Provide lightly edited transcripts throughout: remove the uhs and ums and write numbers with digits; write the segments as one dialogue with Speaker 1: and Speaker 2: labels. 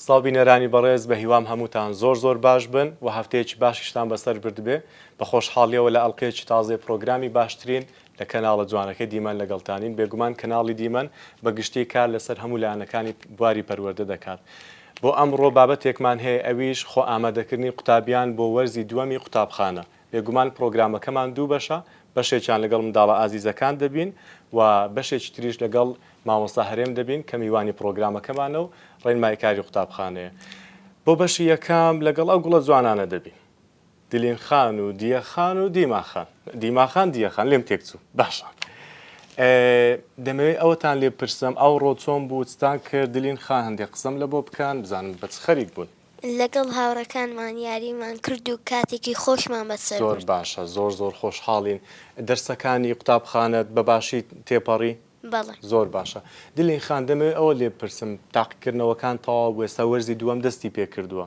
Speaker 1: سڵاو بینەرانی بەڕێز بەهیوام هەمووتان زۆر زۆر باش بن و هەفتەیەکی باشیشتان بەسەر بردبێ بە خۆشحاڵیەوە لە ئەڵقەیەکی تازەی پڕۆگرامی باشترین لە کەناڵە جوانەکەی دیمەن لەگەڵتانین بێگومان کەناڵی دیمەن بە گشتی کار لەسەر هەموو لایەنەکانی بواری پەروەردە دەکات بۆ ئەمڕۆ بابەتێکمان هەیە ئەویش خۆ ئامادەکردنی قوتابیان بۆ وەرزی دووەمی قوتابخانە بێگومان پڕۆگرامەکەمان دوو بەشە بەشێکیان لەگەڵ منداڵە ئازیزەکان دەبین و بەشێکی تریش لەگەڵ مامۆستا هەرێم دەبین کە میوانی پڕۆگرامەکەمانە و ڕێنماییکاری قوتابخانەیە. بۆ بەشی یەکەم لەگەڵ ئەو گوڵە جوانانە دەبین. دلین خان و دیە خان و دیما خان. دیما خان دیە خان لێم تێکچوو. باشە. دەمەوێت ئەوەتان لێ بپرسم ئەوڕۆ چۆن بوو چتان کرد دلین خان هەندێک قسەم لە بۆ بکەن بزانم بە چ خەریک بوون.
Speaker 2: لەگەڵ هاوڕێکانمان یاریمان کرد و کاتێکی خۆشمان بەسەر
Speaker 1: زۆر
Speaker 2: برد.
Speaker 1: باشە زۆر زۆر خۆشحاڵین. دەرسەکانی قوتابخانەت بە باشی تێپەڕی؟
Speaker 2: بەڵێ.
Speaker 1: زۆر باشە دلین خان دەمەوێت ئەوە لێ بپرسم تاقیکردنەوەکان تەواو بوو ئێستا وەرزی دووەم دەستی پێکردووە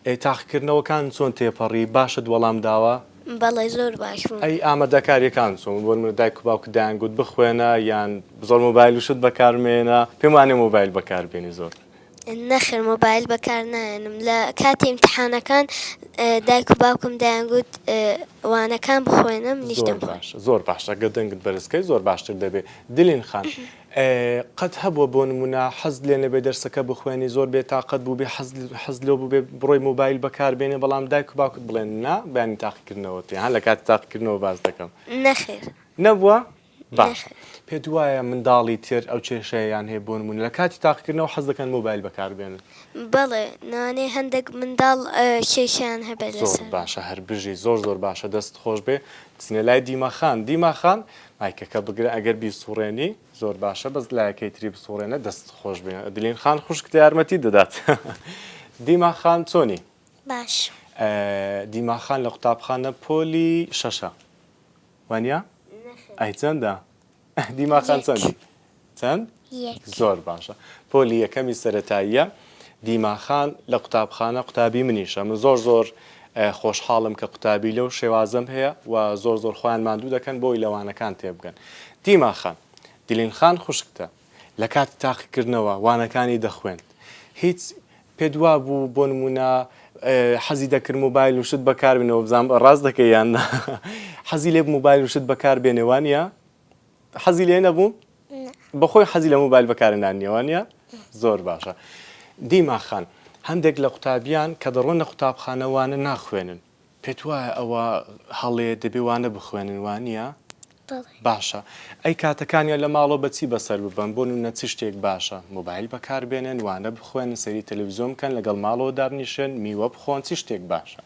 Speaker 1: ئەی تاقیکردنەوەکان چۆن تێپەڕی باشت وەڵام داوە؟
Speaker 2: بەڵێ زۆر باش بوو.
Speaker 1: ئەی ئامادەکاریەکان چۆن بوو بۆ نمونە دایک و باوکت دەیان گوت بخوێنە یان زۆر مۆبایل و شت بەکار مێنە پێم وانیە مۆبایل بەکار بێنی زۆر.
Speaker 2: نەخێر مۆبایل بەکار نایەنم لە کاتی ئیمتحانەکان دایک و باوکم دەیانگوت وانەکان بخوێنە منیش
Speaker 1: زۆر
Speaker 2: دەمخوێند.
Speaker 1: باشە زۆر باشە گەر دەنگت بەرز کەی زۆر باشتر دەبێ دلین خان قەت هەبووە بۆ نمونە حەزت لێ نەبێ دەرسەکە بخوێنی زۆر بێ تاقەت بووبێ حەز حەز لۆ بووبێ بڕۆی مۆبایل بەکار بێنێ بەڵام دایک و باوکت بڵێن نا بەیانی تاقیکردنەوەت هەیە ها لە کاتی تاقیکردنەوە باس دەکەم.
Speaker 2: نەخێر.
Speaker 1: نەبووە؟ باشە پێت وایە منداڵی تر ئەو کێشەیەیان هەیە بۆ نموونە لە کاتی تاقیکردنەوە حەز دەکەن مۆبایل بەکاربێنن؟
Speaker 2: بەڵێ لەوانەیە هەندێک منداڵ کێشەیان هەبێت
Speaker 1: زۆر
Speaker 2: لەسەر.
Speaker 1: باشە هەر بژی زۆر زۆر باشە دەست خۆش بێ بچینە لای دیما خان دیما خان مایکەکە بگرە ئەگەر بیسوڕێنی زۆر باشە بەس لایەکەی تری بسوڕێنە دەست خۆش بێ دلین خان خوشکت یارمەتی دەدات دیما خان چۆنی؟
Speaker 2: باش.
Speaker 1: دیما خان لە قوتابخانە پۆلی شەشە وانیە؟ ئەی چەندە؟ دیما خان چەندی؟ چەند؟ زۆر باشە پۆلی یەکەمی سەتاییە دیما خان لە قوتابخانە قوتابی منیشە من زۆر زۆر خۆشحاڵم کە قوتابی لەو شێوازەم هەیە و زۆر زۆر خۆیان ماندوو دەکەن بۆی لەوانەکان تێبگەن دیما خان دلین خان خوشکتە لە کاتی تاقیکردنەوە وانەکانی دەخوێند هیچ پێت وابوو بۆ نموونە حەزی دەکرد مۆبایل و شت بەکار بێنەوە بزانم ڕاست دەکەی یان نا حەزی لێ مۆبایل و شت بەکار بێنێ وانە حەزی لێ نەبوو بەخۆی حەزی لە مۆبایل بەکارهێنان نییە وانە زۆر باشە دیما خان هەندێک لە قوتابیان کە دەڕۆنە قوتابخانە وانە ناخوێنن پێت وایە ئەوە هەڵەیە دەبێ وانە بخوێنن وانیە؟
Speaker 2: بەڵێ.
Speaker 1: باشە ئەی کاتەکانیان لە ماڵەوە بە چی بەسەر ببەن بۆ نمونە چ شتێک باشە مۆبایل بەکار بێنن وانە بخوێنن سەیری تەلەفزیۆن بکەن لەگەڵ ماڵەوە دابنیشن میوە بخۆن چ شتێک باشە؟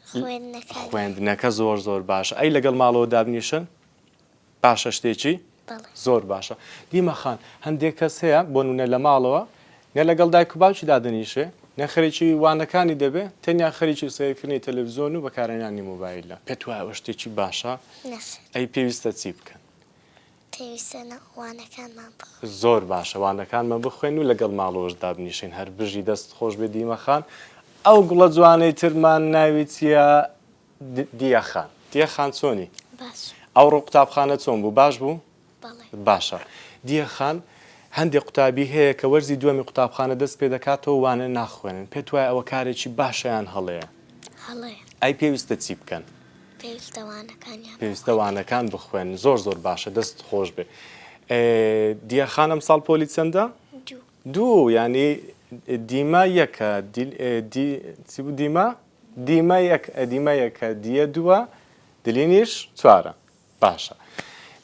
Speaker 2: خوێندنەکە.
Speaker 1: خوێندنەکە زۆر زۆر باشە ئەی لەگەڵ ماڵەوە دابنیشن؟ باشە شتێکی؟
Speaker 2: بەڵێ.
Speaker 1: زۆر باشە دیمە خان هەندێک کەس هەیە بۆ نمونە لە ماڵەوە نە لەگەڵ دایک و باوکی دادەنیشێ نە خەریکی وانەکانی دەبێ تەنیا خەریکی سەیرکردنی تەلەفزیۆن و بەکارهێنانی مۆبایلە پێت وایە ئەوە شتێکی باشە؟
Speaker 2: نەخێر.
Speaker 1: ئەی پێویستە چی بکەن؟
Speaker 2: پێویستە نە وانەکانمان بخوێنین.
Speaker 1: زۆر باشە وانەکانمان بخوێنن و لەگەڵ ماڵەوەش دابنیشین هەر بژی دەست خۆش بێ دیمە خان ئەو گوڵە جوانەی ترمان ناوی چییە؟ دیە خان دیە خان چۆنی؟
Speaker 2: باش.
Speaker 1: ئەوڕۆ قوتابخانە چۆن بوو باش بوو؟
Speaker 2: بەڵێ.
Speaker 1: باشە دیە خان هەندێک قوتابی هەیە کە وەرزی دووەمی قوتابخانە دەست پێ دەکاتەوە وانە ناخوێنن پێت وایە ئەوە کارێکی باشە یان هەڵەیە؟
Speaker 2: هەڵەیە.
Speaker 1: ئەی پێویستە چی بکەن؟
Speaker 2: پێویستە وانەکانیان
Speaker 1: پێویستە وانەکان بخوێنن زۆر زۆر باشە دەست خۆش بێ دیە خان ئەمساڵ پۆلی چەندە؟
Speaker 2: دوو.
Speaker 1: دوو یانی دیمە یەکە دی چی بوو دیمە؟ دیمە یەک دیمە یەکە دیە دووە دلینیش چوارە باشە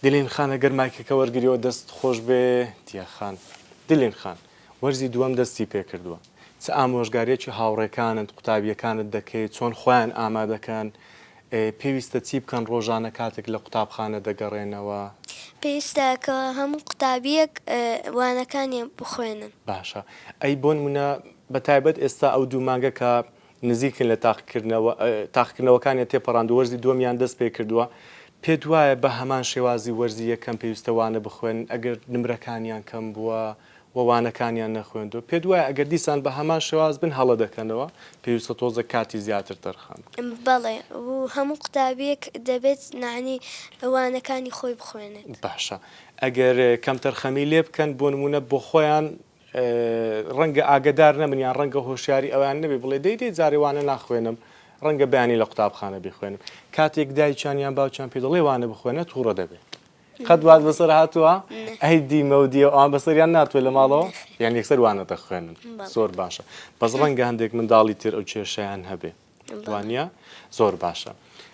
Speaker 1: دلین خان ئەگەر مایکەکە وەرگریەوە دەست خۆش بێ دیە خان دلین خان وەرزی دووەم دەستی پێکردووە چ ئامۆژگاریەکی هاوڕێکانت قوتابیەکانت دەکەیت چۆن خۆیان ئامادەکەن پێویستە چی بکەن ڕۆژانە کاتێک لە قوتابخانە دەگەڕێنەوە؟
Speaker 2: پێویستە کە هەموو قوتابیەک وانەکانیان بخوێنن.
Speaker 1: باشە ئەی بۆنمونە بەتایبەت ئێستا ئەو دوو مانگە کە نزیکن لە تاقیکردنەوە تاقیکردنەوەکانیان تێپەڕاندووە وەرزی دووەمیان دەست پێکردووە پێت وایە بە هەمان شێوازی وەرزی یەکەم پێویستە وانە بخوێنن ئەگەر نمرەکانیان کەم بووە و وانەکانیان نەخوێندووە پێت وایە ئەگەر دیسان بە هەمان شێواز بن هەڵە دەکەنەوە پێویستە تۆزێک کاتی زیاتر تەرخان بکەن؟
Speaker 2: بەڵێ و هەموو قوتابیەک دەبێت نانی وانەکانی خۆی بخوێنێت.
Speaker 1: باشە ئەگەر کەمتەرخەمی لێ بکەن بۆ نموونە بۆ خۆیان. ڕەنگە ئاگەدار نەبن یان ڕەنگە هۆشیاری ئەویان نەبێ بڵێ دەی دەی جارێ وانە ناخوێنم ڕەنگە بەیانی لە قوتابخانە بیخوێنم کاتێک دایکیان یان باوکیان پێ دەڵێ وانە بخوێنە تووڕە دەبێ قەت وات بەسەر هاتووە؟ ئەی دیمە و دیە ئەوان بەسەریان ناتوە لە ماڵەوە یان یەکسەر وانە دەخوێنن زۆر باشە بەس ڕەنگە هەندێک منداڵی تر ئەو کێشەیان هەبێ وانە زۆر باشە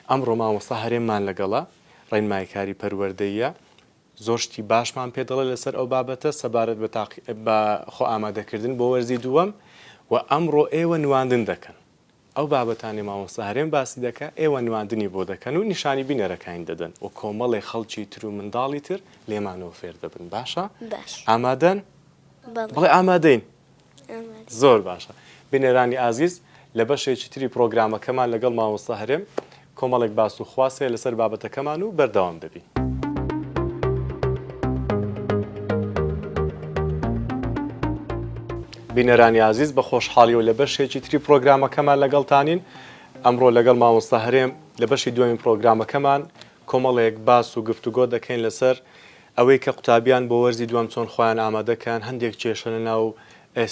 Speaker 1: ئەمڕۆ مامۆستا هەرێممان لەگەڵە ڕێنمایکاری پەروەردەیە زۆر شتی باشمان پێ دەڵێ لەسەر ئەو بابەتە سەبارەت بە تاقی بە خۆ ئامادەکردن بۆ وەرزی دووەم و ئەمڕۆ ئێوە نواندن دەکەن ئەو بابەتانەی مامۆستا هەرێم باسی دەکا ئێوە نواندنی بۆ دەکەن و نیشانی بینەرەکانی دەدەن و کۆمەڵێ خەڵکی تر و منداڵی تر لێمانەوە فێر دەبن باشە؟
Speaker 2: باش.
Speaker 1: ئامادەن؟
Speaker 2: بەڵێ.
Speaker 1: بڵێ ئامادەین.
Speaker 2: ئامادەین.
Speaker 1: زۆر باشە. بینەرانی ئازیز لە بەشێکی تری پڕۆگرامەکەمان لەگەڵ مامۆستا هەرێم کۆمەڵێک باس و خواست هەیە لەسەر بابەتەکەمان و بەردەوام دەبین. بینەرانی ئازیز بە خۆشحاڵیەوە لە بەشێکی تری پڕۆگرامەکەمان لەگەڵتانین ئەمڕۆ لەگەڵ مامۆستا هەرێم لە بەشی دووەمی پڕۆگرامەکەمان کۆمەڵێک باس و گفتوگۆ دەکەین لەسەر ئەوەی کە قوتابیان بۆ وەرزی دووەم چۆن خۆیان ئامادەکەن، هەندێک کێشە لە ناو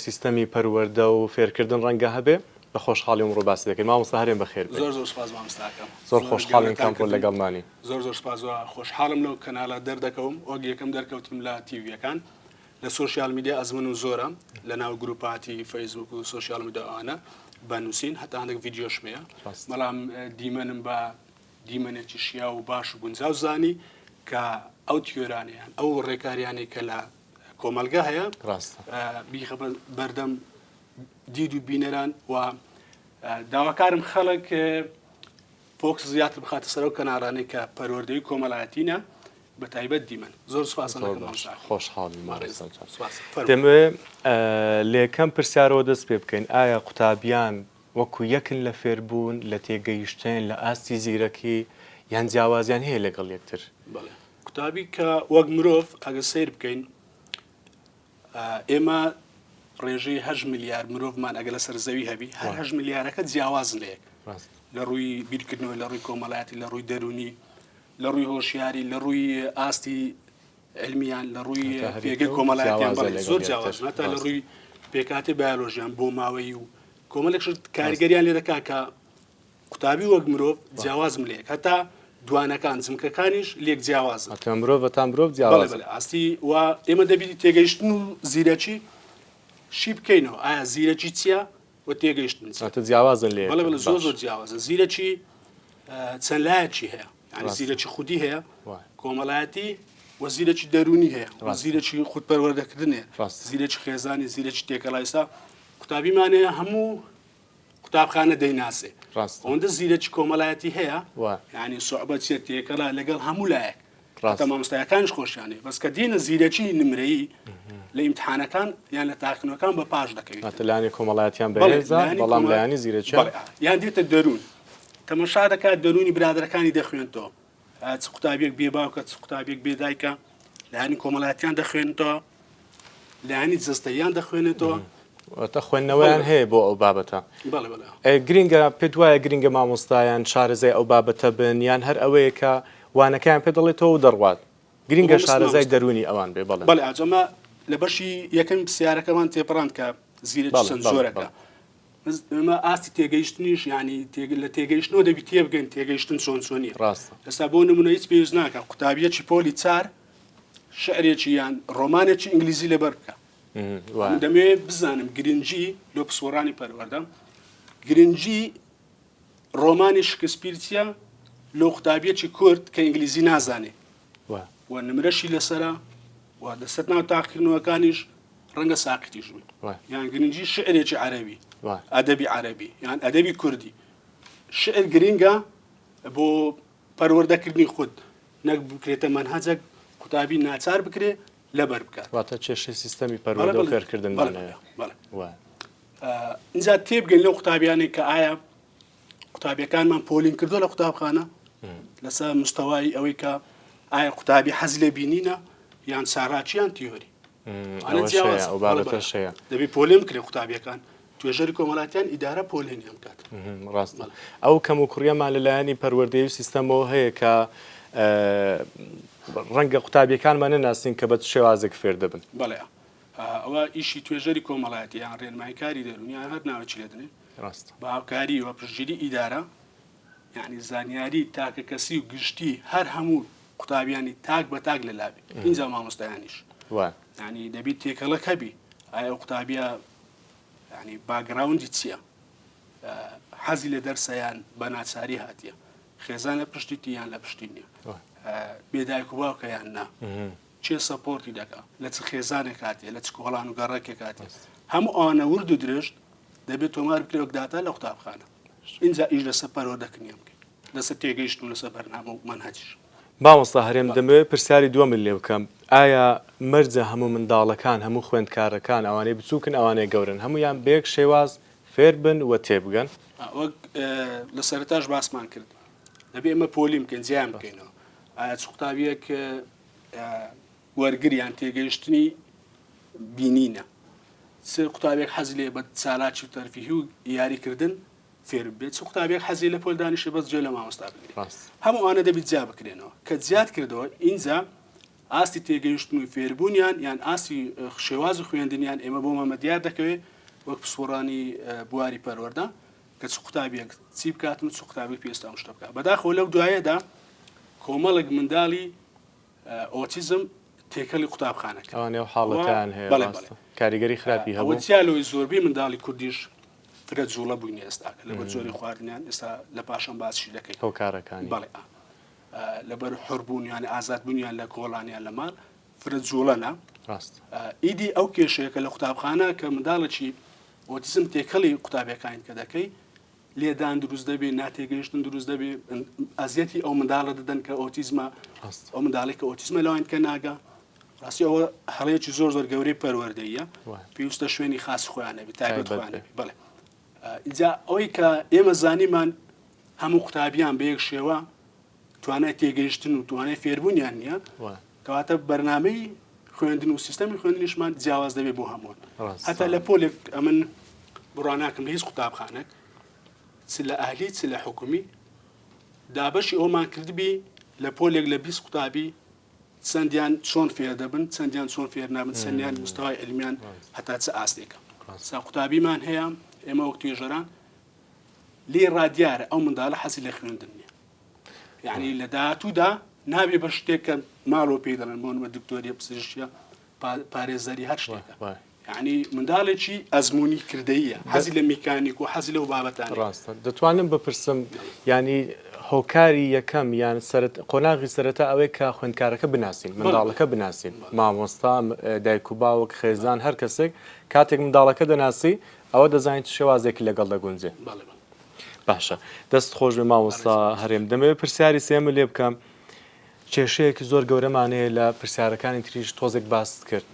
Speaker 1: سیستەمی پەروەردە و فێرکردن ڕەنگە هەبێ، بە خۆشحاڵی ئەمڕۆ باسی دەکەین. مامۆستا هەرێم بەخێر بێی.
Speaker 3: زۆر زۆر سوپاس مامۆستاکەم.
Speaker 1: زۆر خۆشحاڵین کە ئەمڕۆ لەگەڵمانی.
Speaker 3: زۆر زۆر سوپاس و خۆشحاڵم لەو کەناڵە دەردەکەوم، وەک یەکەم دەرکەوتنم لە تیڤییەکان، لە social media ئەزموونم زۆرە لە ناو گروپاتی فەیسبوک و social media ئەوانە بە نووسین، هەتا هەندێک ڤیدیۆشم هەیە، بەڵام دیمەنم بە دیمەنێکی شیاو و باش و گونجاو زانی کە ئەو تیۆرانەیان ئەو ڕێکاریانەی کە لە کۆمەلگا هەیە
Speaker 1: ڕاستە
Speaker 3: بیخە بەردەم دید و بینەران و داواکارم خەڵک focus زیاتر بخاتە سەر ئەو کەناڕانەی کە پەروەردەی کۆمەڵایەتینە بە تایبەت دیمەن زۆر سپاس
Speaker 1: خۆشحاڵی دەمەوێ لێکەم پرسیارەوە دەست پێ بکەین ئایا قوتابیان وەکو یەکن لە فێربوون، لە تێگەیشتن، لە ئاستی زیرەکی، یان جیاوازیان هەیە لەگەڵ یەکتر؟
Speaker 3: بەڵێ قوتابی کە وەک مرۆڤ ئەگەر سەیر بکەین ئێمە ڕێژەی هەشت ملیار مرۆڤمان ئەگەر لەسەر زەوی هەبی هەر هەشت ملیارەکە جیاوازن لە یەک لە ڕووی بیرکردنەوە لە ڕووی کۆمەڵایەتی لە ڕووی دەروونی لە ڕووی هۆشیاری لە ڕووی ئاستی علمیان لە ڕووی پێگەی کۆمەڵایەتیان بەڵێ زۆر جیاوازن هەتا لە ڕووی پێکهاتەی بایۆلۆژیان بۆ ماوەیی و کۆمەڵێک شت کاریگەریان لێ دەکات کە قوتابی وەک مرۆڤ جیاوازم لێک هەتا دوانەکان جمکەکانیش لێک جیاوازن
Speaker 1: هەتا مرۆڤ تا مرۆڤ جیاواز
Speaker 3: بەڵێ ئاستی و ئێمە دەبیت تێگەیشتن و زیرەکی شی بکەینەوە ئایا زیرەکی چییە و تێگەیشتن چییە؟
Speaker 1: هەتا جیاوازن لێ
Speaker 3: بەڵێ بەڵێ زۆر زۆر جیاوازە زیرەکی چەند لایەکی هەیە یعنی زیرەکی خودی هەیە کۆمەڵایەتی و زیرەکی دەروونی هەیە زیرەکی خود پەروەردەکردن هەیە زیرەکی خێزانی زیرەکی تێکەڵایسا قوتابیمان هەیە هەموو قوتابخانە دەیناسێ ئەوەندە زیرەکی کۆمەڵایەتی هەیە یعنی سوعبەت چیە تێکەڵا لەگەڵ هەموو لایەک هەتا مامۆستایەکانیش خۆشیان هەیە بەس کە دێنە زیرەکی نمرەیی لە ئیمتحانەکان یان لە تاقینەکان بە پاش دەکەوێت
Speaker 1: واتە لایەنی کۆمەڵایەتیان بەهێزە بەڵام لایەنی زیرەکیان
Speaker 3: یان دێتە دەروون تەمەشا دەکات دەروونی برادەرەکانی دەخوێنتەوە چ قوتابیەک بێ باوکە چ قوتابیەک بێ دایکە لایەنی کۆمەڵایەتیان دەخوێنتەوە لایەنی جەستەییان دەخوێنێتەوە.
Speaker 1: واتە خوێندنەوەیان هەیە بۆ ئەو بابەتە. گرینگە پێت وایە گرینگە مامۆستایان شارەزای ئەو بابەتە بن یان هەر ئەوەیە کە وانەکەیان پێ دەڵێتەوە و دەڕوات؟ گرینگە شارەزای دەروونی ئەوان بێ بەڵێ.
Speaker 3: بەڵێ ئەجەمە لە بەشی یەکەمی پرسیارەکەمان تێپەڕاند کە زیرەکی چەند جۆرەکە. ئێمە ئاستی تێگەیشتنیش یانی لە تێگەیشتنەوە دەبی تێبگەین تێگەیشتن چۆن چۆنیە.
Speaker 1: ڕاستە.
Speaker 3: ئێستا بۆ نمونە هیچ پێویست ناکە قوتابیەکی پۆلی چار شعرێکی یان ڕۆمانێکی ئینگلیزی لەبەر بکە. من دەمەوێت بزانم گرنگی لۆ پسپۆڕانی پەروەردە گرنگی ڕۆمانی شکسپیر چییە لۆ قوتابیەکی کورد کە ئینگلیزی نازانێ و نمرەشی لەسرە و دەستەت ناو تاقیکردنەوەکانیش ڕەنگە ساقیتیش بوو یان گرنگی شعرێکی عەربی ئەدەبی عەربی یان ئەدەبی کوردی شعر گرنگە بۆ پەروەردەکردنی خود نەک بکرێتە مەنهەجەک قوتابی ناچار بکرێ لەبەر بکات.
Speaker 1: واتە کێشەی سیستەمی پەروەردە و فێرکردنمان هەیە.
Speaker 3: ئینجا تێبگەین لەو قوتابیانەی کە ئایا قوتابیەکانمان پۆلین کردووە لە قوتابخانە لەسەر مستەوای ئەوەی کە ئایا قوتابی حەز لە بینینە یان چالاکیان تیۆری دەبی پۆلێن بکرێ قوتابیەکان توێژەری کۆمەڵاتیان ئیدارە پۆلێنیان بکات.
Speaker 1: ڕاستە ئەو کەم و کوڕیەمان لە لایەنی پەروەردەیی و سیستەمەوە هەیە کە ڕەنگە قوتابیەکانمان نەناسین کە بە چ شێوازێک فێر دەبن.
Speaker 3: بەڵێ. ئەوە ئیشی توێژەری کۆمەڵایەتی یان ڕێنماییکاری دەروونی یان هەر ناوێکی لێ دەنێن
Speaker 1: ڕاستە.
Speaker 3: بە هاوکاری و پشتگیری ئیدارە یانی زانیاری تاکەکەسی و گشتی هەر هەموو قوتابیانی تاک بە تاک لە لابێ ئینجا مامۆستایانیش
Speaker 1: وایە.
Speaker 3: یانی دەبی تێکەڵەک هەبی ئایا ئەو قوتابیە یانی background ی چییە حەزی لە دەرسە یان بە ناچاری هاتیە خێزان لە پشتیتی یان لە پشتی نییە بێ دایک و باوکە یان نا کێ support ی دەکا، لە چ خێزانێک هاتیە، لە چ کۆڵان و گەڕەکێک هاتیە، هەموو ئەوانە ورد و درشت دەبێت تۆمار بکرێ وەک داتا لە قوتابخانە. ئینجا ئیش لەسەر پەروەردەکردنیان بکەین، لەسەر تێگەیشتن و لەسەر بەرنامە و مەنهەجیش.
Speaker 1: مامۆستا هەرێم دەمەوێت پرسیاری دووەمت لێ بکەم، ئایا مەرجە هەموو منداڵەکان، هەموو خوێندکارەکان، ئەوانەی بچووکن ئەوانەی گەورەن، هەموویان بە یەک شێواز فێر بن و تێبگەن؟
Speaker 3: وەک لە سەرەتاش باسمان کرد، دەبێ ئێمە پۆلین بکەین، جیایان بکەینەوە. ئایا چ قوتابییەک وەرگر یان تێگەیشتنی بینینە. چ قوتابیەک حەزی لێ بە چالاکی و تەرفیهی و یاریکردن فێر بێت، چ قوتابیەک حەزی لە پۆل دانیشێ بەس گوێ لە مامۆستا بگرێت. هەموو ئەوانە دەبیت جیا بکرێنەوە. کە جیات کردەوە ئینجا ئاستی تێگەیشتن و فێربوونیان یان ئاستی شێواز و خوێندنیان ئێمە بۆمان بە دیار دەکەوێت وەک پسپۆڕانی بواری پەروەردە کە چ قوتابیەک چی بکاتن و چ قوتابیەک پێویستە ئەم شتە بکات. بەداخەوە لەو دوایەدا کۆمەڵێک منداڵی ئۆتیزم تێکەڵی قوتابخانە کرد.
Speaker 1: ئەوانەی ئەو حاڵەتەیان هەیە
Speaker 3: بەڵێ،
Speaker 1: ڕاستە.
Speaker 3: بەڵێ.
Speaker 1: کاریگەری خراپی
Speaker 3: ئەوە
Speaker 1: هەبوو.
Speaker 3: جیا لەوەی زۆربەی منداڵی کوردیش فرە جوڵە بووینە ئێستاکە لەبەر جۆری خواردنیان ئێستا لە پاشان باسیشی دەکەین.
Speaker 1: هۆکارەکانی.
Speaker 3: بەڵێ ئا. لەبەر حور بوونیان ئازاد بوونیان لە کۆڵان یان لە ماڵ فرە جوڵەنە.
Speaker 1: ڕاستە.
Speaker 3: ئیدی ئەو کێشەیە کە لە قوتابخانە کە منداڵێکی ئۆتیزم تێکەڵی قوتابیەکانی کە دەکەی لێدان دروست دەبێ، ناتێگەیشتن دروست دەبێ، ئەزیەتی ئەو منداڵە دەدەن کە ئۆتیزمە، ئەو منداڵی کە ئۆتیزمە لەوان کە ناگا. ڕاستی ئەوە هەڵەیەکی زۆر زۆر گەورەی پەروەردەیە، پێویستە شوێنی خاصی خۆیان هەبێ، تایبەت خۆیان هەبێ. بەڵێ. ئینجا ئەوەی کە ئێمە زانیمان هەموو قوتابیان بە یەک شێوە توانای تێگەیشتن و توانای فێربوونیان نییە، کەواتە بەرنامەی خوێندن و سیستەمی خوێندنیشمان جیاواز دەبێت بۆ هەمووان. هەتا لە پۆلێک ئەمن بڕوا ناکەم لە هیچ قوتابخانەک چ لە ئەهلی چ لە حکومی دابەشی ئەومان کردبی لە پۆلێک لە 20 قوتابی چەندیان چۆن فێر دەبن چەندیان چۆن فێر نابن چەندیان مستەوای علمیان هەتا چ ئاستێکە سا قوتابیمان هەیە ئێمە وەک توێژەران لێ ڕادیارە ئەو منداڵە حەزی لە خوێندن نییە یعنی لە داهاتوودا نابێ بە شتێک کە ماڵەوە پێی دەڵێن بۆ نمە دکتۆریە پزیشکیە پارێزەری هەر شتێکە یعنی منداڵێکی ئەزمموی کردەیە حەزی لە میکانیک و حەزی لەو بابەتان
Speaker 1: ڕاستە دەتوانم بپرسم ینی هۆکاری یەکەم یان سەرت قۆناغی سەرەتا ئەوەیە کە خوێندکارەکە بناسین منداڵەکە بناسین مامۆستا دایک و باوک خێزان هەر کەسێک کاتێک منداڵەکە دەناسی ئەوە دەزانیت شێوازێکی لەگەڵ دەگونجێ باشە دەست خۆش بێ مامۆستا هەرێم دەمەوێت پرسیاری سێمە لێ بکەم کێشەیەکی زۆر گەورەمان هەیە لە پرسیارەکانی تریش تۆزێک باست کرد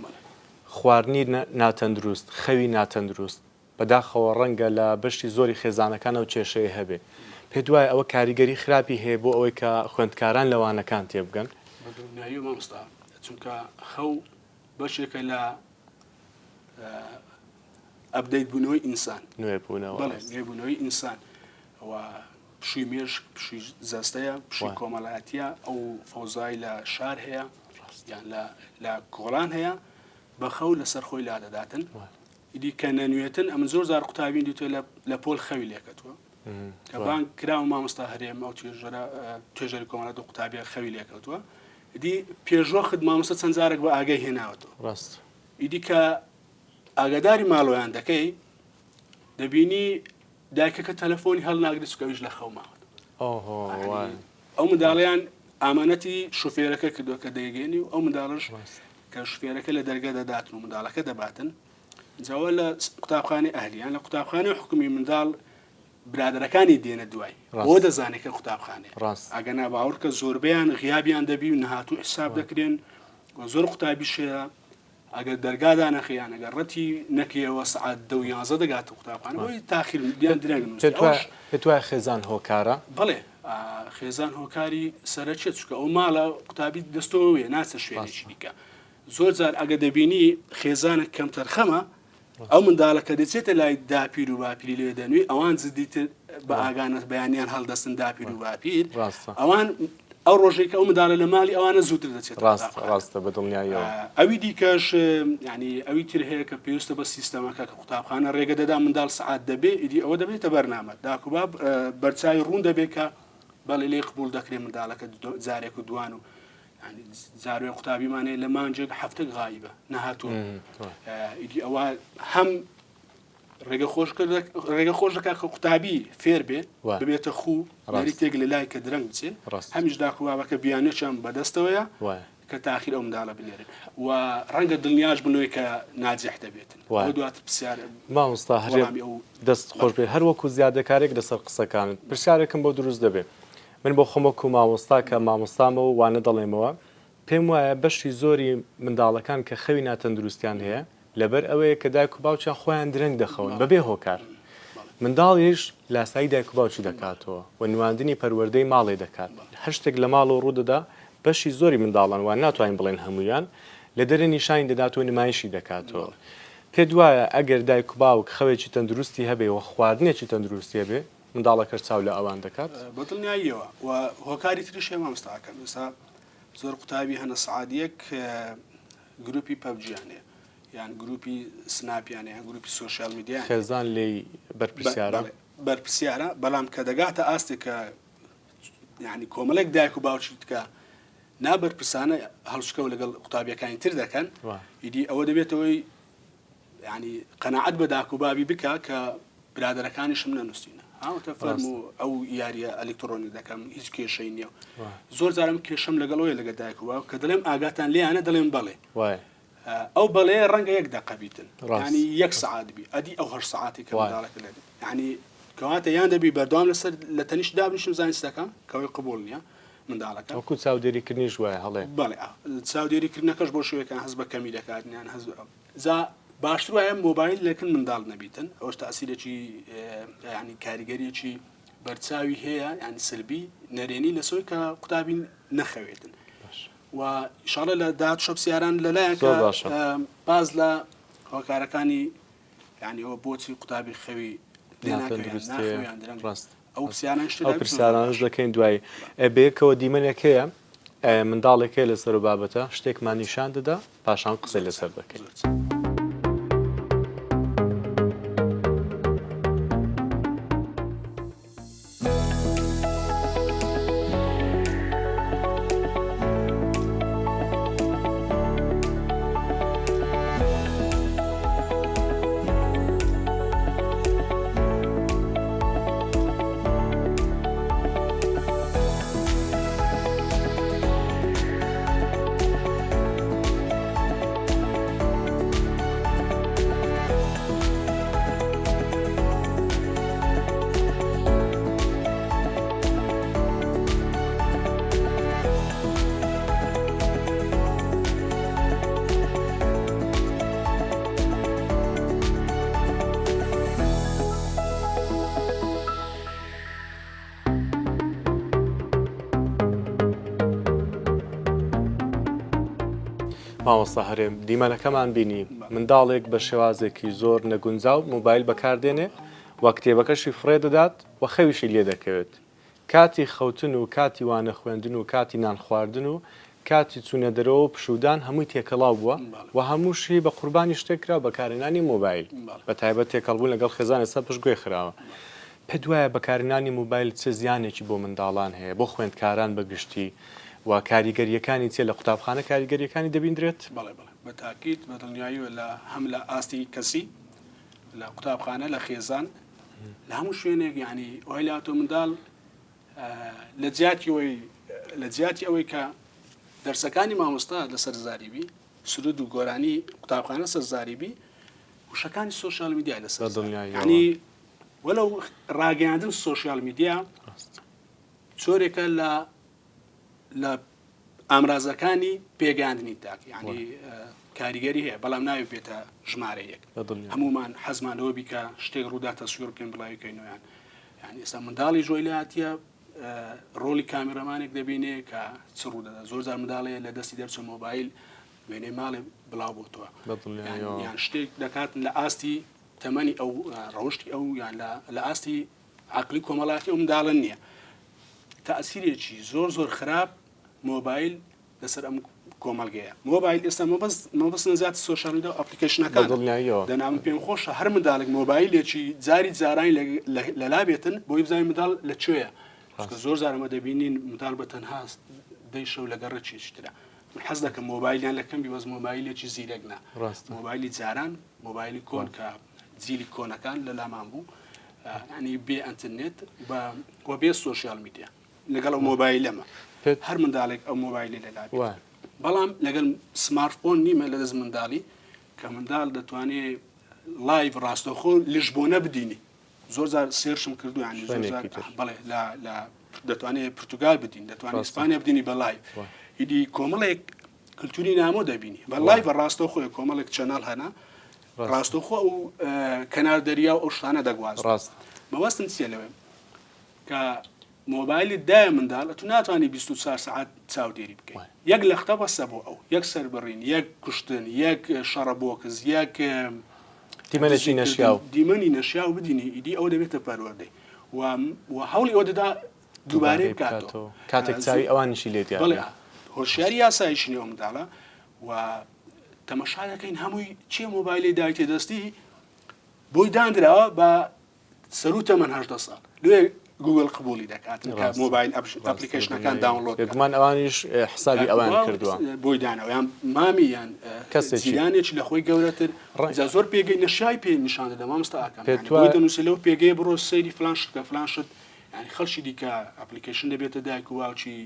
Speaker 1: خواردنی ناتەندروست خەوی ناتەندروست بەداخەوە ڕەنگە لە بەشی زۆری خێزانەکان ئەو کێشەیە هەبێ پێت وایە ئەوە کاریگەری خراپی هەیە بۆ ئەوەی کە خوێندکاران لە وانەکان تێبگەن؟
Speaker 3: بە دڵنیایی مامۆستا چونکە خەو بەشێکە لە update بوونەوەی ئینسان
Speaker 1: نوێبوونەوە
Speaker 3: بەڵێ نوێبوونەوەی ئینسان و پشووی مێشک پشووی جەستەیە پشووی کۆمەڵایەتیە ئەو فەوزای لە شار هەیە یان لە لە کۆڵان هەیە بە خەو لەسەر خۆی لادەداتن ئیدی کە نەنوێتن ئەمن زۆر زار قوتابین دیتوە لە پۆل خەوی لێکەتووە کە بانگ کراوە مامۆستا هەرێم ئەو توێژەرە توێژەری کۆمەڵە دوو قوتابیە خەوی لێکەوتووە ئیدی پێشوەخت مامۆستا چەند جارێک بە ئاگای هێناوەتەوە
Speaker 1: ڕاست
Speaker 3: ئیدی کە ئاگاداری ماڵۆیان دەکەی دەبینی دایکەکە تەلەفۆنی هەڵناگری چونکە ئەویش لە خەو ماوە ئەو منداڵیان ئامانەتی شوفێرەکە کردووە کە دەیگەێنی و ئەو منداڵش کە شوفێرەکە لە دەرگە دەداتن و منداڵەکە دەباتن جاوە لە قوتابخانەی ئەهلیان لە قوتابخانەی حکومی منداڵ برادەرەکانی دێنە دوای بۆ دەزانێت کە قوتابخانەیە
Speaker 1: ڕاست
Speaker 3: ئەگەنا باوەڕکە زۆربەیان غیابیان دەبی و نەهاتوو حساب دەکرێن و زۆر قوتابیش هەیە ئەگەر دەرگا دانەخەی یان ئەگەر ڕەتی نەکەیەوە سەعات دە و یانزە دەگاتە قوتابخانە بۆی تاخیر یان درەنگ نووسی
Speaker 1: پێت وایە
Speaker 3: ئەوەش
Speaker 1: پێت وایە خێزان هۆکارە؟
Speaker 3: بەڵێ خێزان هۆکاری سەرەکیە چونکە ئەو ماڵە قوتابی دەستەوەیە ناچە شوێنێکی
Speaker 1: ڕاستە
Speaker 3: دیکە زۆر جار ئەگە دەبینی خێزانە کەمتەرخەمە ئەو منداڵە کە دەچێتە لای داپیر و باپیری لێ دەنوێ ئەوان جدیتر بە ئاگانە بەیانیان هەڵدەستن داپیر و باپیر
Speaker 1: ڕاستە
Speaker 3: ئەوان. ئەو ڕۆژەی کە ئەو منداڵە لە ماڵی ئەوانە زووتر دەچێتە
Speaker 1: ڕاستە
Speaker 3: قوتابخانە.
Speaker 1: ڕاستە بە دڵنیاییەوە.
Speaker 3: ئەوی دیکەش یانی ئەوی تر هەیە کە پێویستە بە سیستەمەکە کە قوتابخانە ڕێگە دەدا منداڵ سەعات دەبێ ئیدی ئەوە دەبێتە بەرنامە داک و باب بەرچاوی ڕوون دەبێ کە بەڵێ لێی قبوڵ دەکرێ منداڵەکە جارێک و دوان و یانی جاروێ قوتابیمان هەیە لە مانگێک هەفتەک غایبە نەهاتووە ئیدی ئەوە هەم ڕێگە خۆش ڕێگە خۆش دەکات کە قوتابی فێر بێ ببێتە خوو نەریتێک لە لای کە درەنگ بچێ هەمیش داک و بابەکە بیانێکیان بەدەستەوەیە کە تاخیر ئەو منداڵە بنێرن و ڕەنگە دڵنیاش بنەوەی کە ناجح دەبێتن دواتر پرسیار
Speaker 1: مامۆستا هەرێم دەست خۆش بێ هەر وەکو زیادەکارێک لەسەر قسەکانت پرسیارێکم بۆ دروست دەبێ من بۆ خۆم وەکو مامۆستا کە مامۆستامە و وانە دەڵێمەوە پێم وایە بەشی زۆری منداڵەکان کە خەوی ناتەندروستیان هەیە لەبەر ئەوەیە کە دایک و باوکیان خۆیان درەنگ دەخەون بەبێ هۆکار. منداڵیش لاسایی دایک و باوکی دەکاتەوە و نواندنی پەروەردەی ماڵێ دەکات. هەر شتێک لە ماڵەوە ڕوودەدا بەشی زۆری منداڵان وا ناتوانین بڵێین هەموویان لە دەرێ نیشانی دەدات و نمایشی دەکاتەوە. پێت وایە ئەگەر دایک و باوک خەوێکی تەندروستی هەبێ و خواردنێکی تەندروستی هەبێ منداڵەکەش چاو لە ئەوان دەکات؟
Speaker 3: بە دڵنیاییەوە و هۆکاری تریش هەیە مامۆستا ئاکام. ئێستا زۆر قوتابی هەنە سەعات یەک گروپی پەبجیان هەیە یان گروپی سناپیان هەیە یان گروپی سۆشیال میدیایان هەیە.
Speaker 1: خێزان لێی بەرپرسیارە؟
Speaker 3: بەڵێ بەرپرسیارە، بەڵام کە دەگاتە ئاستێک کە یانی کۆمەڵێک دایک و باوکی کە نابەرپرسانە هەڵسوکەوت لەگەڵ قوتابیەکانی تر دەکەن ئیدی ئەوە دەبێتەوەی یانی قەناعەت بە داک و بابی بکا کە برادەرەکانیشم نەنووسینە هاوتە فەرموو ئەو یاریە ئەلکترۆنی دەکەم هیچ کێشەی نییە زۆر جارم کێشەم لەگەڵەوەی لەگە دایک و باوک کە دەڵێم ئاگاتان لێیانە دەڵێم بەڵێ ئەو بەڵێ ڕەنگە یەک دەقە بیتن ینی یەک سەعات بی ئەدی ئەو هەر سەعاتی کە منداڵەکە لێ ینی کەواتە یان دەبی بەردەوام لەسەر لە تەنیشت دابنیشم زانستەکە کەوەی قبول نییە منداڵەکە
Speaker 1: وەکو چاودێریکردنیش وایە هەڵێ
Speaker 3: بەڵێ چاودێریکردنەکەش بۆ شوێکان هەست بە کەمی دەکات یان هەست جا باشتر وایە مۆبایل لەکن منداڵ نەبیتن ئەوەش تاسیرێکی ینی کاریگەریەکی بەرچاوی هەیە یان سلبی نەرێنی لەسەوەی کە قوتابی نەخەوێتن و ئیشاڵە لە داهات شەپسیاران لەلایەن باز لە هۆکارەکانی یعنی ئەوە بۆچی قوتابی خەوی
Speaker 1: ڕاست ئەو پرسیارانەش دەکەین دوایی بەیەکەوە دیمەنێک هەیە منداڵێک هەیە لەسەر و بابەتە شتێکمان نیشان دەدا پاشان قسەی لەسەر دەکەین. مامۆستا هەرێم دیمەنەکەمان بینی منداڵێک بە شێوازێکی زۆر نەگونجاو مۆبایل بەکاردێنێ و کتێبەکەشی فڕێ دەدات و خەویشی لێ دەکەوێت کاتی خەوتن و کاتی وانە خوێندن و کاتی نان خواردن و کاتی چوونە دەرەوە و پشوودان هەمووی تێکەڵاو بووە و هەمووشی بە قوربانی شتێک کرا بەکارهێنانی مۆبایل بە تایبەت تێکەڵبوون لەگەڵ خێزان ئێستا پشتگوێ خراوە. پێت وایە بەکارهێنانی مۆبایل چ زیانێکی بۆ منداڵان هەیە، بۆ خوێندکاران بە گشتی و کاریگەرییەکانی چییە؟ لە قوتابخانە کاریگەرییەکانی دەبیندرێت؟
Speaker 3: بەڵێ بەڵێ بە تاکید بە دڵنیاییەوە لە هەم لە ئاستی کەسی لە قوتابخانە لە خێزان لە هەموو شوێنێک یعنی وای لاتۆ منداڵ لە جیاتی ئەوەی لە جیاتی ئەوەی کە دەرسەکانی مامۆستا لەسەر زاری بی سرود و گۆرانی قوتابخانە سەر زاری بی وشەکانی سۆشیال میدیا لەسەر ینی وەلو ڕاگەیاندن سۆشیال میدیا چۆرێکە لە لە ئامرازەکانی پێگەیاندنی تاک یعنی کاریگەری هەیە بەڵام ناوی بێتە ژمارە یەک هەمومان حەزمان لەوە بی کە شتێک ڕوودا تەسویر بکەین بڵاوی کەینەوەیان یعنی ئێستا منداڵی ژۆی لاتیە ڕۆڵی کامیرەمانێک دەبینێ کە چ ڕوودەدا زۆر جار منداڵەیە لە دەستی دەرچە مۆبایل وێنەی ماڵێ بڵاو بۆتەوە یان شتێک دەکات لە ئاستی تەمەنی ئەو ڕەوشتی ئەو یان لە ئاستی عقلی کۆمەڵاتی ئەو منداڵە نییە. تەئسیرێکی زۆر زۆر خراپ مۆبایل لەسەر ئەم کۆمەڵگەیە. مۆبایل ئێستا مەبەست مەبەستم زیاتر سۆشیال میدیا و ئەپلیکەیشنەکانە.
Speaker 1: بەدڵنیاییەوە.
Speaker 3: دەنا من پێم خۆشە هەر منداڵێک مۆبایلێکی جاری جارانی لەلا بێتن بۆی بزانین منداڵ لە کوێیە. چونکە زۆر جار ئەمە دەبینین منداڵ بە تەنها دەی شەو لە گەڕەکێکی ترە. من حەز دەکەم مۆبایلیان لە کەم بی بەس مۆبایلێکی زیرەک نا. مۆبایلی جاران مۆبایلی کۆن کە جیلی کۆنەکان لە لامان بوو ینی بێ ئەترنێت و بێ سۆشیال میدیا. لەگەڵ ئەو مۆبایلەمە هەر منداڵێک ئەو مۆبایلی لەلا بەڵام لەگەڵ smartphone نیمە لە دەست منداڵی کە منداڵ دەتوانێت live ڕاستەخۆ لشبۆنە بدینی زۆر جار search م کردو ینی زۆر جار بەڵێ لە دەتوانێت پرتتوگال بدین دەتوانێت ئیسپانیا بدینی بە live ئیدی کۆمەڵێک کللتوری نامۆ دەبینی بە live ڕاستەخۆی کۆمەڵێک channel هەنا ڕاستەخۆ ئەو کەنار دەریا و ئەو شتانە دەگواز
Speaker 1: ڕاست
Speaker 3: مەبەستم چیە لەوێ کە مۆبایلت دایە منداڵ ئەتو ناتوانی 24 سەعات چاودێری بکەی یەک لەختە بەسە بۆ ئەو یەک سەربڕین یەک کوشتن یەک شەڕە بۆکس یەک
Speaker 1: دیمەنێکی نەشیاو
Speaker 3: دیمەنی نەشیاو بدینی ئیدی ئەو دەبێتە پەروەردەی و و هەوڵی ئەوە دەدا دووبارەی بکاتەوە
Speaker 1: کاتێک چاوی ئەوانیشی لێ دیار
Speaker 3: بەڵێ هۆشیاری یاساییشی نییە ئەو منداڵە و تەمەشا دەکەین هەمووی چیە مۆبایلی دایتێ دەستی بۆی دانراوە بە سەروو تەمەن 18 ساڵ لێ گوگل قبولی دەکات کە مۆبایل ئەپلیکەیشنەکان download
Speaker 1: بێگومان ئەوانیش حسابی ئەوان کردووە
Speaker 3: بۆی دانەوە یان مامی یان کەسێکیانێکی لە خۆی گەورەتر جا زۆر پێگەی نەشای پێ نیشان دەدە مامۆستا ئاکام بۆی دەنووسێ لەو پێگەیە بڕۆ سەیری فلان شت کە فلان شت یعنی خەڵکی دیکە application دەبێتە دایک و باوکی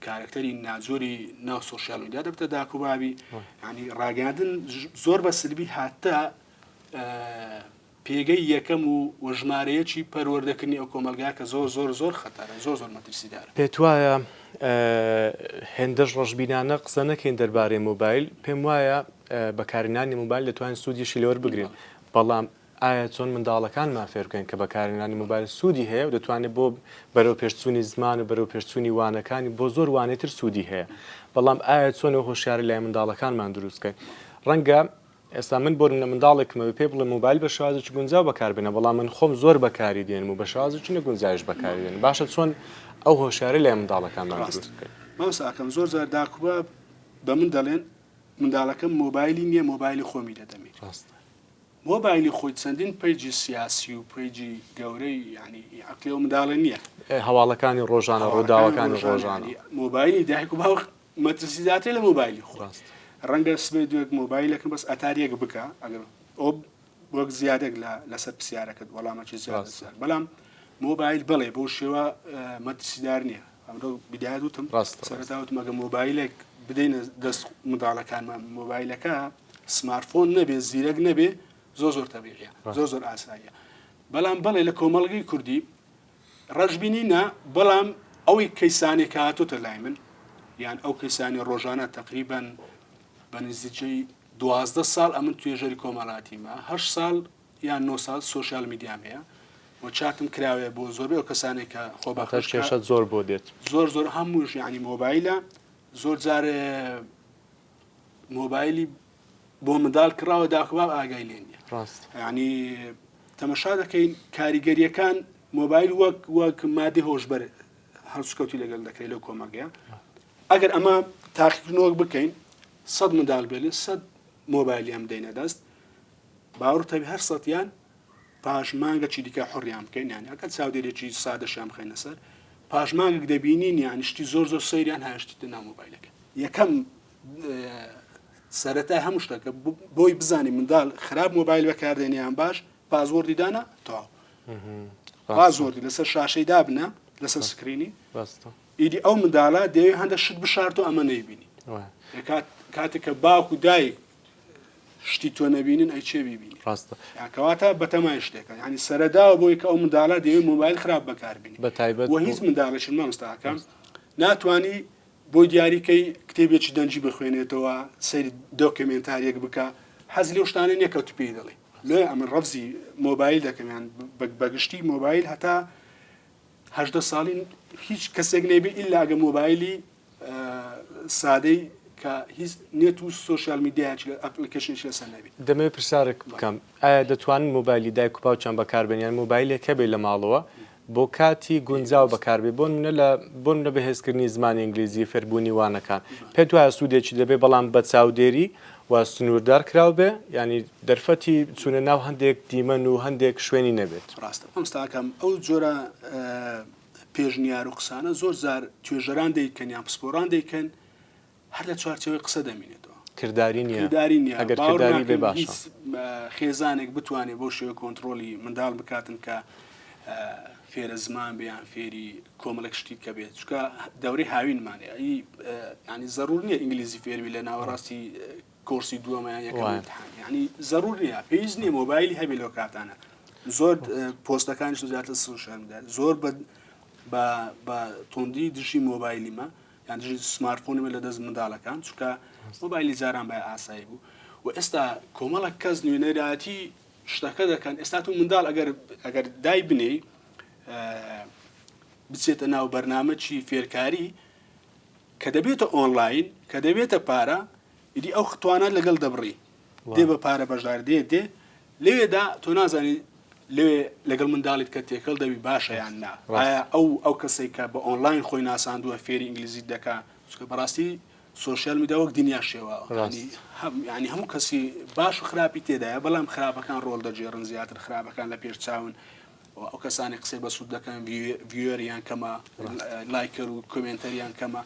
Speaker 3: کارەکتەری ناجۆری ناو سۆشیال میدیا دەبێتە داک و بابی ینی ڕاگەاندن زۆر بە سلبی هاتە پێگەی یەکەم و و ژمارەیەکی پەروەردەکردنی ئەو کۆمەڵگایە کە زۆر زۆر زۆر خەتەرە زۆر زۆر مەترسیدارە.
Speaker 1: پێتوایە هێندەش ڕەشبینانە قسە نەکەین دەربارەی مۆبایل، پێم وایە بەکارهێنانی مۆبایل دەتوانین سوودیشی لێوەربگرین، بەڵام ئایا چۆن منداڵەکانمان فێر بکەین کە بەکارهێنانی مۆبایل سوودی هەیە و دەتوانێت بۆ بەرەوپێشچوونی زمان و بەرەوپێشچوونی وانەکانی بۆ زۆر وانەی تر سوودی هەیە، بەڵام ئایا چۆن ئەو هۆشیاری لای منداڵەکانمان دروست بکەین؟ ڕەنگە ئێستا من بۆ نمونە منداڵێکم ئەبێ پێی بڵێم مۆبایل بە شێوازێکی گونجاو بەکار بێنە بەڵام من خۆم زۆر بەکاری دێنم و بە شێوازێکی نەگونجاویش بەکاری دێنم باشە چۆن ئەو هۆشیاری لای منداڵەکانمان
Speaker 3: ڕاست
Speaker 1: دروست بکەین؟
Speaker 3: مامۆستا ئاکام زۆر جار داک و باب بە من دەڵێن منداڵەکەم مۆبایلی نییە مۆبایلی خۆمی دەدەمێ
Speaker 1: ڕاستە.
Speaker 3: مۆبایلی خۆی چەندین page ی سیاسی و page ی گەورەی یانی عەقلی ئەو منداڵە نییە.
Speaker 1: هەواڵەکانی ڕۆژانە
Speaker 3: هەواڵەکانی
Speaker 1: ڕووداوەکانی
Speaker 3: ڕۆژانە
Speaker 1: ڕۆژانە.
Speaker 3: یانی مۆبایلی دایک و باوک مەترسیدارترە لە مۆبایلی خۆت.
Speaker 1: ڕاستە.
Speaker 3: ڕەنگە سبەی دوێک مۆبایلەکەم بەس ئەتاریەک بکە ئەگەر ئەو وەک زیادێک لە لەسەر پرسیارەکەت وەڵامەکی زیاد
Speaker 1: ڕاستە.
Speaker 3: لەسەر بەڵام مۆبایل بەڵێ بەو شێوە مەترسیدار نییە ئەمڕۆ بدایەت وتم
Speaker 1: ڕاستە
Speaker 3: سەرەتا
Speaker 1: ڕاستە.
Speaker 3: وتم ئەگە مۆبایلێک بدەینە دەست منداڵەکانمان مۆبایلەکە smartphone نەبێ زیرەک نەبێ زۆر زۆر تەبیعیە زۆر
Speaker 1: ڕاستە.
Speaker 3: زۆر ئاساییە بەڵام بەڵێ لە کۆمەڵگەی کوردی ڕەشبینی نا، بەڵام ئەوی کەیسانەی کە هاتۆتە لای من یان ئەو کەیسانەی ڕۆژانە تەقریبەن بە نزیکەی 12 ساڵ ئەمن توێژەری کۆمەڵاتیمە هەشت ساڵ یان 9 ساڵ سۆشیال میدیام هەیە و چاتم کراوەیە بۆ زۆربەی ئەو کەسانێک کە
Speaker 1: واتە
Speaker 3: خۆبەخش کە
Speaker 1: کێشەت زۆر بۆ دێت.
Speaker 3: زۆر زۆر هەمووش یعنی مۆبایلە زۆر جار مۆبایلی بۆ منداڵ کڕاوە داک و باب ئاگای لێ نییە
Speaker 1: ڕاست.
Speaker 3: یعنی تەمەشا دەکەین کاریگەریەکان مۆبایل وەک وەک مادەی هۆشبەر هەڵسوکەوتی لەگەڵ دەکرێت لەو کۆمەڵگەیە ئەگەر ئەمە تاقیکردنەوەک بکەین سەد منداڵ بێنین سەد مۆبایلیان بدەینە دەست باوەڕ تەبی هەر سەتیان پاش مانگەکی دیکە حڕیان بکەین یان ئەگەر چاودێرێکی سادەشیان بخەینە سەر پاش مانگێک دەبینین یان شتی زۆر زۆر سەیریان هاشتی ناو مۆبایلەکە یەکەم سەرەتای هەموو شتەکە بۆی بزانی منداڵ خراپ مۆبایل بەکاردێنێ یان باش password ی دانا تەواو password ی لەسەر شاشەی دابنە لەسەر screen ی ئیدی ئەو منداڵە دەیەوێت هەندە شت بشارتەوە ئەمە نەیبینی کاتێک کە باوک و دایک شتی تۆ نەبینن ئەی چێ بیبینی
Speaker 1: ڕاستە
Speaker 3: کەواتە بەتەمای شتێکە ینی سەرەداوە بۆی کە ئەو منداڵە دەیەوێت مۆبایل خراپ بەکاربینی
Speaker 1: بە تایبەت
Speaker 3: و هیچ منداڵێکی مامۆستاکەم ناتوانی بۆی دیاری کەی کتێبێکی دەنگی بخوێنێتەوە، سەیری دۆکێمێنتاریەک بکا، حەزی لەو شتانە نیە کە تو پێی دەڵێی. لۆیە ئەمن ڕەفزی مۆبایل دەکەم یان بەگشتی مۆبایل هەتا 18 ساڵی هیچ کەسێک نەیبێ ئیلا ئەگە مۆبایلی سادەی کە هیچ نێت و سۆشیال میدیایەکی لە application ێکی لەسەر نەبێ.
Speaker 1: دەمەوێت پرسیارێک بکەم ئایا دەتوانن مۆبایلی دایک و باوکیان بەکاربێنن یان مۆبایلێک هەبێ لە ماڵەوە؟ بۆ کاتی گونجاو بەکاربێ بۆ نمونە لە بۆ نمونە بەهێزکردنی زمانی ئینگلیزی فێربوونی وانەکان پێت وایە سوودێکی دەبێ بەڵام بە چاودێری و سنووردار کراو بێ یانی دەرفەتی چوونە ناو هەندێک دیمەن و هەندێک شوێنی نەبێت؟
Speaker 3: ڕاستە مامۆستاکەم ئەو جۆرە پێشنیار و قسانە زۆر جار توێژەران دەیکەن یان پسپۆڕان دەیکەن هەر لە چوارچێوەی قسە دەمینێتەوە.
Speaker 1: کرداری نییە.
Speaker 3: کرداری نییە.
Speaker 1: ئەگەر
Speaker 3: باوەڕ
Speaker 1: کرداری بێ
Speaker 3: ناکەم
Speaker 1: باشە.
Speaker 3: هیچ خێزانێک بتوانێت بەو شێوە کۆنتڕۆڵی منداڵ بکاتن کە فێرە زمان بێ یان فێری کۆمەڵێک شتی کە بێت چونکە دەورەی هاوینمانە ئی ینی زەرور نییە ئینگلیزی فێربی لە ناوەڕاستی کۆرسی دووەمە یان یەکەم
Speaker 1: وایە.
Speaker 3: ئیمتحان یعنی زەرور نییە پێویست نییە مۆبایلی هەبێ لەو کاتانە زۆر پۆستەکانیش زیاتر سۆشیال میدیا زۆر بە بە بە توندی دژی مۆبایلیمە یان دژی سمارتفۆنی بێت لە دەست منداڵەکان چونکە مۆبایلی جاران بای ئاسایی بوو و ئێستا کۆمەڵک کەس نوێنەرایەتی شتەکە دەکەن ئێستا تو منداڵ ئەگەر ئەگەر دای بنێی بچێتە ناو بەرنامەکی فێرکاری کە دەبێتە ئۆنلاین کە دەبێتە پارە ئیدی ئەو توانات لەگەڵ دەبڕی دێ بە پارە بەشدار دێ دێ لەوێدا تۆ نازانی لەوێ لەگەڵ منداڵیت کە تێکەڵ دەبی باشە یان نا ئایا ئەو ئەو کەسێک کە بە ئۆنلاین خۆی ناساندووە فێری ئینگلیزیت دەکا چونکە بەڕاستی سۆشیال میدیا وەک دنیا شێواوە ینی هەموو کەسی باش و خراپی تێدایە بەڵام خراپەکان ڕۆڵ دەگێڕن زیاتر خراپەکان لە پێش چاون ئەو کەسانی قسەی بەسوود دەکەن viewer یان کەمە liker و commenter یان کەمە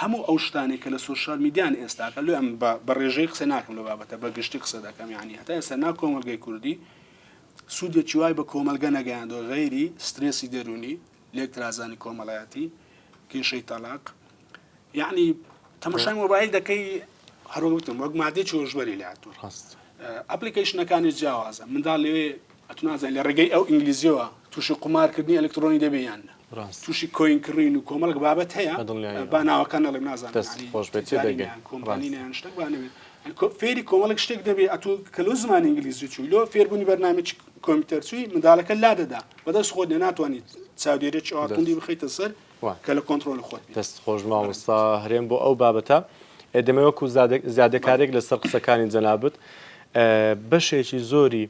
Speaker 3: هەموو ئەو شتانەی کە لە سۆشیال میدیان ئێستاکە لۆ ئەم بە ڕێژەی قسە ناکەم لە بابەتە بە گشتی قسە دەکەم یعنی هەتا ئێستا نا کۆمەڵگەی کوردی سوودێکی وای بە کۆمەڵگە نەگەیاندووە غەیری سترێسی دەروونی لێکترازانی کۆمەڵایەتی کێشەی تەلاق یعنی تەمەشای مۆبایل دەکەی هەروەک وتم وەک مادەی هۆشبەری لێ هاتووە
Speaker 1: ڕاست
Speaker 3: ئەپلیکەیشنەکانی جیاوازە منداڵ لەوێ ئەتو نازانی لە ڕێگەی ئەو ئینگلیزیەوە تووشی قومارکردنی ئەلکترۆنی دەبێ یان نا
Speaker 1: ڕاست.
Speaker 3: تووشی coin کڕین و کۆمەڵک بابەت هەیە
Speaker 1: بە دڵنیاییەوە.
Speaker 3: با ناوەکان نەڵێم نازانم
Speaker 1: دەست
Speaker 3: یانی
Speaker 1: خۆش بێت
Speaker 3: تجاری
Speaker 1: تێدەگەین.
Speaker 3: نیان کۆمپانی
Speaker 1: ڕاست.
Speaker 3: نیان شتێک با نەبێت یانی کۆ فێری کۆمەڵێک شتێک دەبێ ئەتوو کە لۆ زمانی ئینگلیزی چووی لۆ فێربوونی بەرنامەی کۆمپیوتەر چووی منداڵەکە لادەدا بەدەست خۆت نیە ناتوانیت چاودێریەکی ئەوا
Speaker 1: دەست.
Speaker 3: توندی بخەیتە سەر
Speaker 1: وا.
Speaker 3: کە لە کۆنتڕۆڵی خۆت بێت.
Speaker 1: دەست خۆش مامۆستا هەرێم بۆ ئەو بابەتە. دەمەوێ وەکوو زیادەکاریەک لەسەر قسەکانی جەنابت بەشێکی زۆری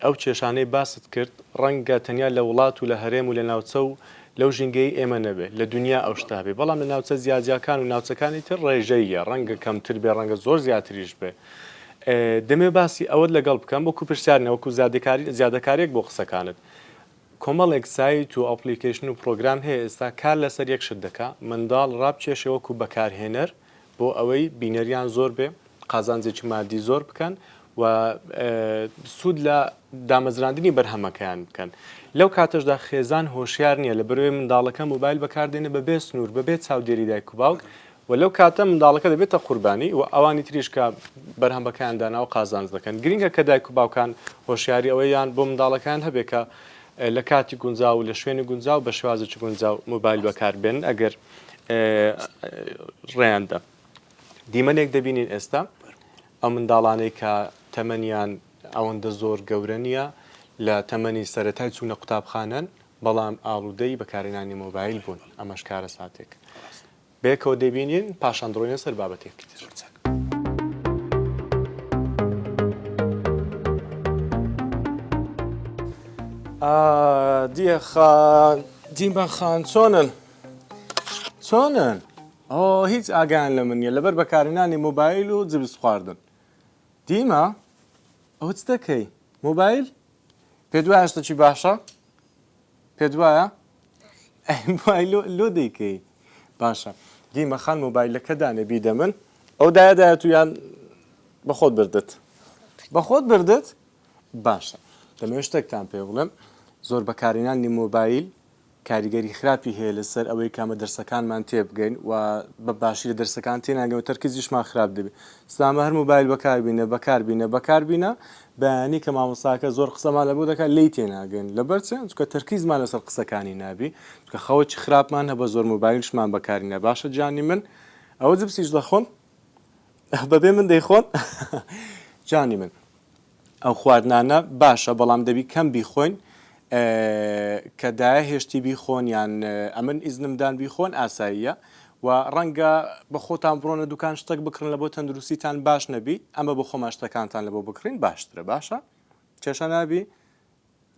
Speaker 1: ئەو کێشانەی باست کرد ڕەنگە تەنیا لە وڵات و لە هەرێم و لە ناوچە و لەو ژینگەی ئێمە نەبێ، لە دونیا ئەو شتە هەبێ، بەڵام لە ناوچە جیاجیاکان و ناوچەکانی تر ڕێژەییە، ڕەنگە کەمتر بێ، ڕەنگە زۆر زیاتریش بێ. دەمەوێ باسی ئەوەت لەگەڵ بکەم وەکوو پرسیار نا، وەکوو زیادەکاری زیادەکارییەک بۆ قسەکانت. کۆمەڵێک سایت و ئەپڵیکەیشن و پڕۆگرام هەیە ئێستا کار لەسەر یەک شت دەکا، منداڵ ڕابکێشێ وەکوو بەکارهێنەر بۆ ئەوەی بینەریان زۆر بێ، قازانجێکی مادی زۆر بکەن و سوود لە دامەزراندنی بەرهەمەکەیان بکەن. لەو کاتەشدا خێزان هۆشیار نییە لەبەرئەوەی منداڵەکە مۆبایل بەکاردێنێ بەبێ سنوور، بەبێ چاودێری دایک و باوک و لەو کاتە منداڵەکە دەبێتە قوربانی و ئەوانی تریش کە بەرهەمەکەیان داناوە قازانج دەکەن. گرینگە کە دایک و باوکان هۆشیاری ئەوەیان بۆ منداڵەکەیان هەبێ کە لە کاتی گونجاو و لە شوێنی گونجاو بە شێوازێکی گونجاو مۆبایل بەکاربێنن ئەگەر ڕێیان دا. دیمەنێک دەبینین ئێستا ئەو منداڵانەی کە تەمەنیان ئەوەندە زۆر گەورە نییە لە تەمەنی سەرەتای چوونە قوتابخانەن بەڵام ئاڵوودەی بەکارهێنانی مۆبایل بوون ئەمەش کارەساتێک بەیەکەوە دەبینین پاشان دڕۆینە سەر بابەتێکی تر. دیە خان دیمە خان چۆنن چۆنن؟ ئۆ هیچ ئاگایان لە من نیە لەبەر بەکارهێنانی مۆبایل و جبس خواردن دیمە ئەوە چ دەکەی مۆبایل پێت وایە شتێکی باشە پێت وایە لۆ دەیکەی باشە دیمە خان مۆبایلەکە دانێ بیدە من ئەو دایە دایە تو یان بەخۆت بردت بەخۆت بردت باشە دەمەوێت شتێکتان پێ بڵێم زۆر بەکارهێنانی مۆبایل کاریگەری خراپی هەیە لەسەر ئەوەی کە ئەمە دەرسەکانمان تێبگەین و بە باشی لە دەرسەکان تێناگەین و تەرکیزیشمان خراپ دەبێت سامە هەر مۆبایل بەکاربینە بەکاربینە بەکاربینە بەیانی کە مامۆستاکە زۆر قسەمان لەبۆ دەکات لێی تێناگەین لەبەر چ چونکە تەرکیزمان لەسەر قسەکانی نابی چونکە خەوەکی خراپمان هەبە زۆر مۆبایلشمان بەکارینە باشە جانی من ئەوە جپسیش دەخۆن بەبێ من دەیخۆن جانی من ئەو خواردنانە باشە بەڵام دەبی کەم بیخۆین کە دایە هێشتی بیخۆن یان ئەمن ئیزنم دان بیخۆن ئاساییە و ڕەنگە بە خۆتان بڕۆنە دوکان شتێک بکڕن لە بۆ تەندروستیتان باش نەبی ئەمە بۆ خۆمان شتەکانتان لە بۆ بکڕین باشترە باشە کێشە نابی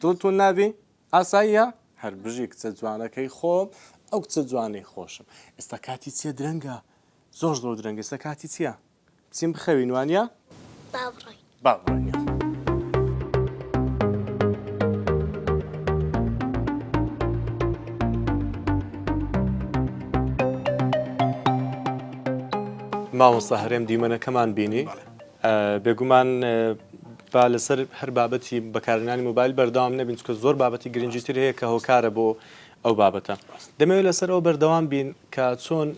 Speaker 1: دڵتون نابی ئاساییە؟ هەر بژی کچە جوانەکەی خۆم ئەو کچە جوانەی خۆشم ئێستا کاتی چیە درەنگە زۆر زۆر درەنگە ئێستا کاتی چیە بچین بخەوین وانە؟
Speaker 2: با بڕۆین.
Speaker 1: با بڕۆین یاڵا. مامۆستا هەرێم دیمەنەکەمان بینی بێگومان با لەسەر هەر بابەتی بەکارهێنانی مۆبایل بەردەوام نەبین چونکە زۆر بابەتی گرنگی تر هەیە کە هۆکارە بۆ ئەو بابەتە دەمەوێت لەسەر ئەو بەردەوام بین کە چۆن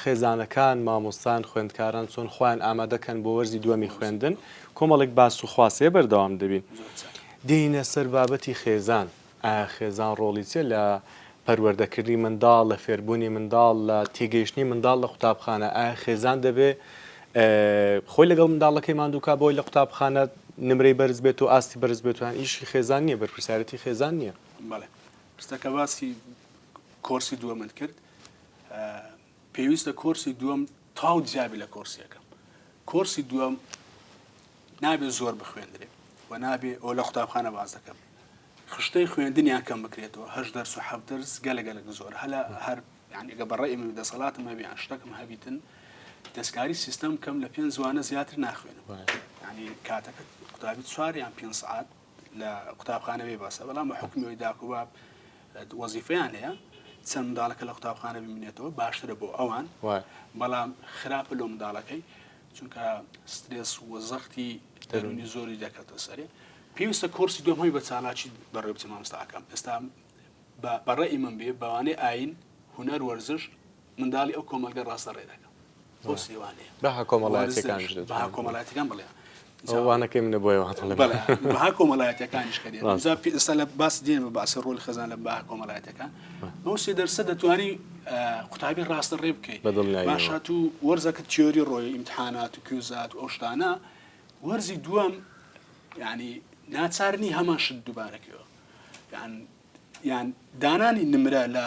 Speaker 1: خێزانەکان مامۆستان خوێندکاران چۆن خۆیان ئامادەکەن بۆ وەرزی دووەمی خوێندن کۆمەڵێک باس و خواسەیە بەردەوام دەبین دێینە سەر بابەتی خێزان ئایا خێزان ڕۆڵی چیە لە پەروەردەکردنی منداڵ، لە فێربوونی منداڵ، لە تێگەیشتنی منداڵ لە قوتابخانە؟ ئایا خێزان دەبێ خۆی لەگەڵ منداڵەکەی ماندوو کا بۆی لە قوتابخانە نمرەی بەرز بێت و ئاستی بەرز بێت و یان ئیشی خێزان نییە، بەرپرسیارێتی خێزان نییە؟
Speaker 3: بەڵێ ئێستا کە باسی کۆرسی دووەمت کرد پێویستە کۆرسی دووەم تاو جیابی لە کۆرسی یەکەم کۆرسی دووەم نابێ زۆر بخوێندرێ و نابێ ئەو لە قوتابخانە باز دەکەم خشتەی خوێندنیان کەم بکرێتەوە هەشت دەرس و حەفت دەرس گەلە گەلەک زۆر هەلە هەر یانی گە بەڕێی من دەسەڵاتم هەبێ یان شتەکم هەبیتن دەستکاری سیستەم کەم لە پێنج وانە زیاتر ناخوێنم ینی کاتەکە قوتابی چوار یان پێنج سعات لە قوتابخانە بێ باسە بەڵام بە حکومی ئەوی داک و باب وەزیفەیان هەیە چەند منداڵەکە لە قوتابخانە بمینێتەوە باشترە بۆ ئەوان بەڵام خراپە لۆ منداڵەکەی چونکە سترێس و زەختی دەروونی زۆری دەکەتە سەرێ پێویستە کۆرسی دووەم هەمووی بە چالاکی بەڕێوە بچێت مامۆستا ئاکام ئێستا بە بە ڕەئی من بێ بەوانەی ئایین هونەر وەرزش منداڵی ئەو کۆمەڵگە ڕاستە ڕێ دەکەم بۆ سێوانەیە
Speaker 1: بەها کۆمەڵایەتیەکانیش
Speaker 3: وەرزش بەها کۆمەڵایەتیەکان بڵێ
Speaker 1: ئەو وانەکەی منە بۆیە وا دەڵێم
Speaker 3: بەڵێ بەها کۆمەڵایەتیەکانیش کە دێن جا پێ ئێستا لە باس دێن بە باسی ڕۆڵی خێزان لە بەها کۆمەڵایەتیەکان بەو سێ دەرسە دەتوانی قوتابی ڕاستە ڕێ بکەی
Speaker 1: بە دڵنیاییەوە
Speaker 3: باشە تو وەرزەکە تیۆری ڕۆی ئیمتحانات و کویزات و ئەو شتانە وەرزی دووەم یانی ناچار نی هەمان شت دووبارە کەیەوە یان یان دانانی نمرە لە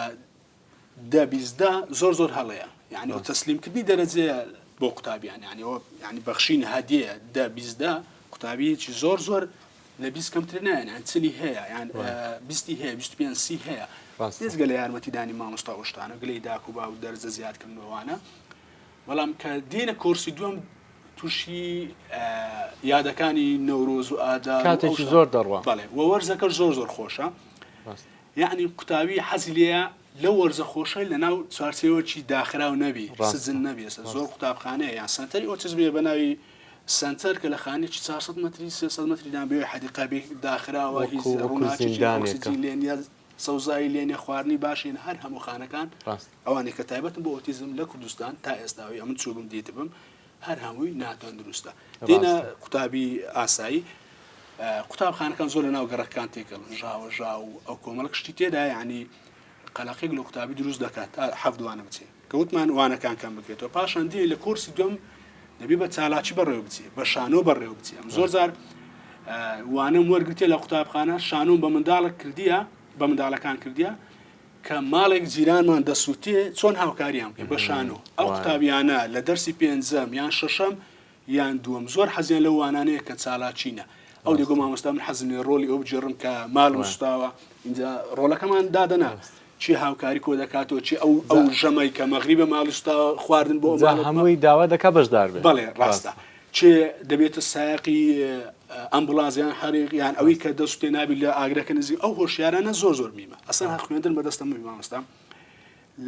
Speaker 3: دە بیستدا زۆر زۆر هەڵەیە یعنی ئەو تەسلیمکردنی دەرەجەیە بۆ قوتابیان یعنی ئەوە یعنی بەخشین هەدیەیە دە بیستدا قوتابیەکی زۆر زۆر لە 20 کەمتر نایەن یان چلی هەیە یان بیستی هەیە 25 سی هەیە بێجگە لە یارمەتیدانی مامۆستا و شتانە گلەی داک و باو دەرجە زیادکردنەوەوانە بەڵام کە دێنە کۆرسی دووەم تووشی یادەکانی نەورۆز و ئادار
Speaker 1: کاتێکی زۆر دەڕوا
Speaker 3: بەڵێ وە وەرزەکە زۆر زۆر خۆشە یعنی قوتابی حەزی لێیە لەو وەرزە خۆشەی لە ناو چوارچێوەکی داخراو نەبی سجن نەبی ئێستا زۆر قوتابخانەیە یان سەنتەری ئۆتیزم هەیە بە ناوی سەنتەر کە لە خانێکی 400 مەتری 300 مەتری دان بێ حەدیقە بێ داخراوە هیچ ڕووناکی ئۆکسجین لێ نییە سەوزایی لێ نییە خواردنی باشین هەر هەموو خانەکان ئەوانەی کە تایبەتن بۆ ئۆتیزم لە کوردستان تا ئێستا ئەوەی ئەمن چووبم دیتبم هەر هەمووی ناتەندروستە دێنە قوتابی ئاسایی قوتابخانەکان زۆر لە ناو گەڕەکان تێکەڵن ژاوە ژاو و ئەو کۆمەڵک شتی تێدا یعنی قەلەقێک لە قوتابی دروست دەکات تا حەفت وانە بچێ کە وتمان وانەکان کەم بکرێتەوە پاشان دێ لە کۆرسی دوم دەبێ بە چالاکی بەڕێوە بچێ بە شانۆ بەڕێوە بچێ ئەم زۆر جار وانەم وەرگرتێ لە قوتابخانە شانۆم بە منداڵک کردیە بە منداڵەکان کردیە کە ماڵێک جیرانمان دەسووتێ چۆن هاوکاریان بکەین بە شانۆ ئەو قوتابیانە لە دەرسی پێنجەم یان شەشەم یان دووەم زۆر حەزیان لەو وانانەیە کە چالاکینە ئەو دەگۆ مامۆستا من حەزم لێ ڕۆلی ئەو بگێڕم کە ماڵم سوتاوە اینجا ڕۆڵەکەمان دادەنا چی هاوکاری کۆ دەکاتەوە چی ئەو ئەو ژەمەی کە مەغریبە ماڵی سوتاوە خواردن بۆ
Speaker 1: هەمووی داوا دەکا بەشدار بێت
Speaker 3: بەڵێ ڕاستە کێ دەبێتە سایەقی ئەمبوڵانس یان حەریق یان ئەوەی کە دەسوتێ نابی لە ئاگرەکە نزیک ئەو هۆشیارانە زۆر زۆر میمە ئەسڵەن هەر خوێندن بەدەستە من مامۆستا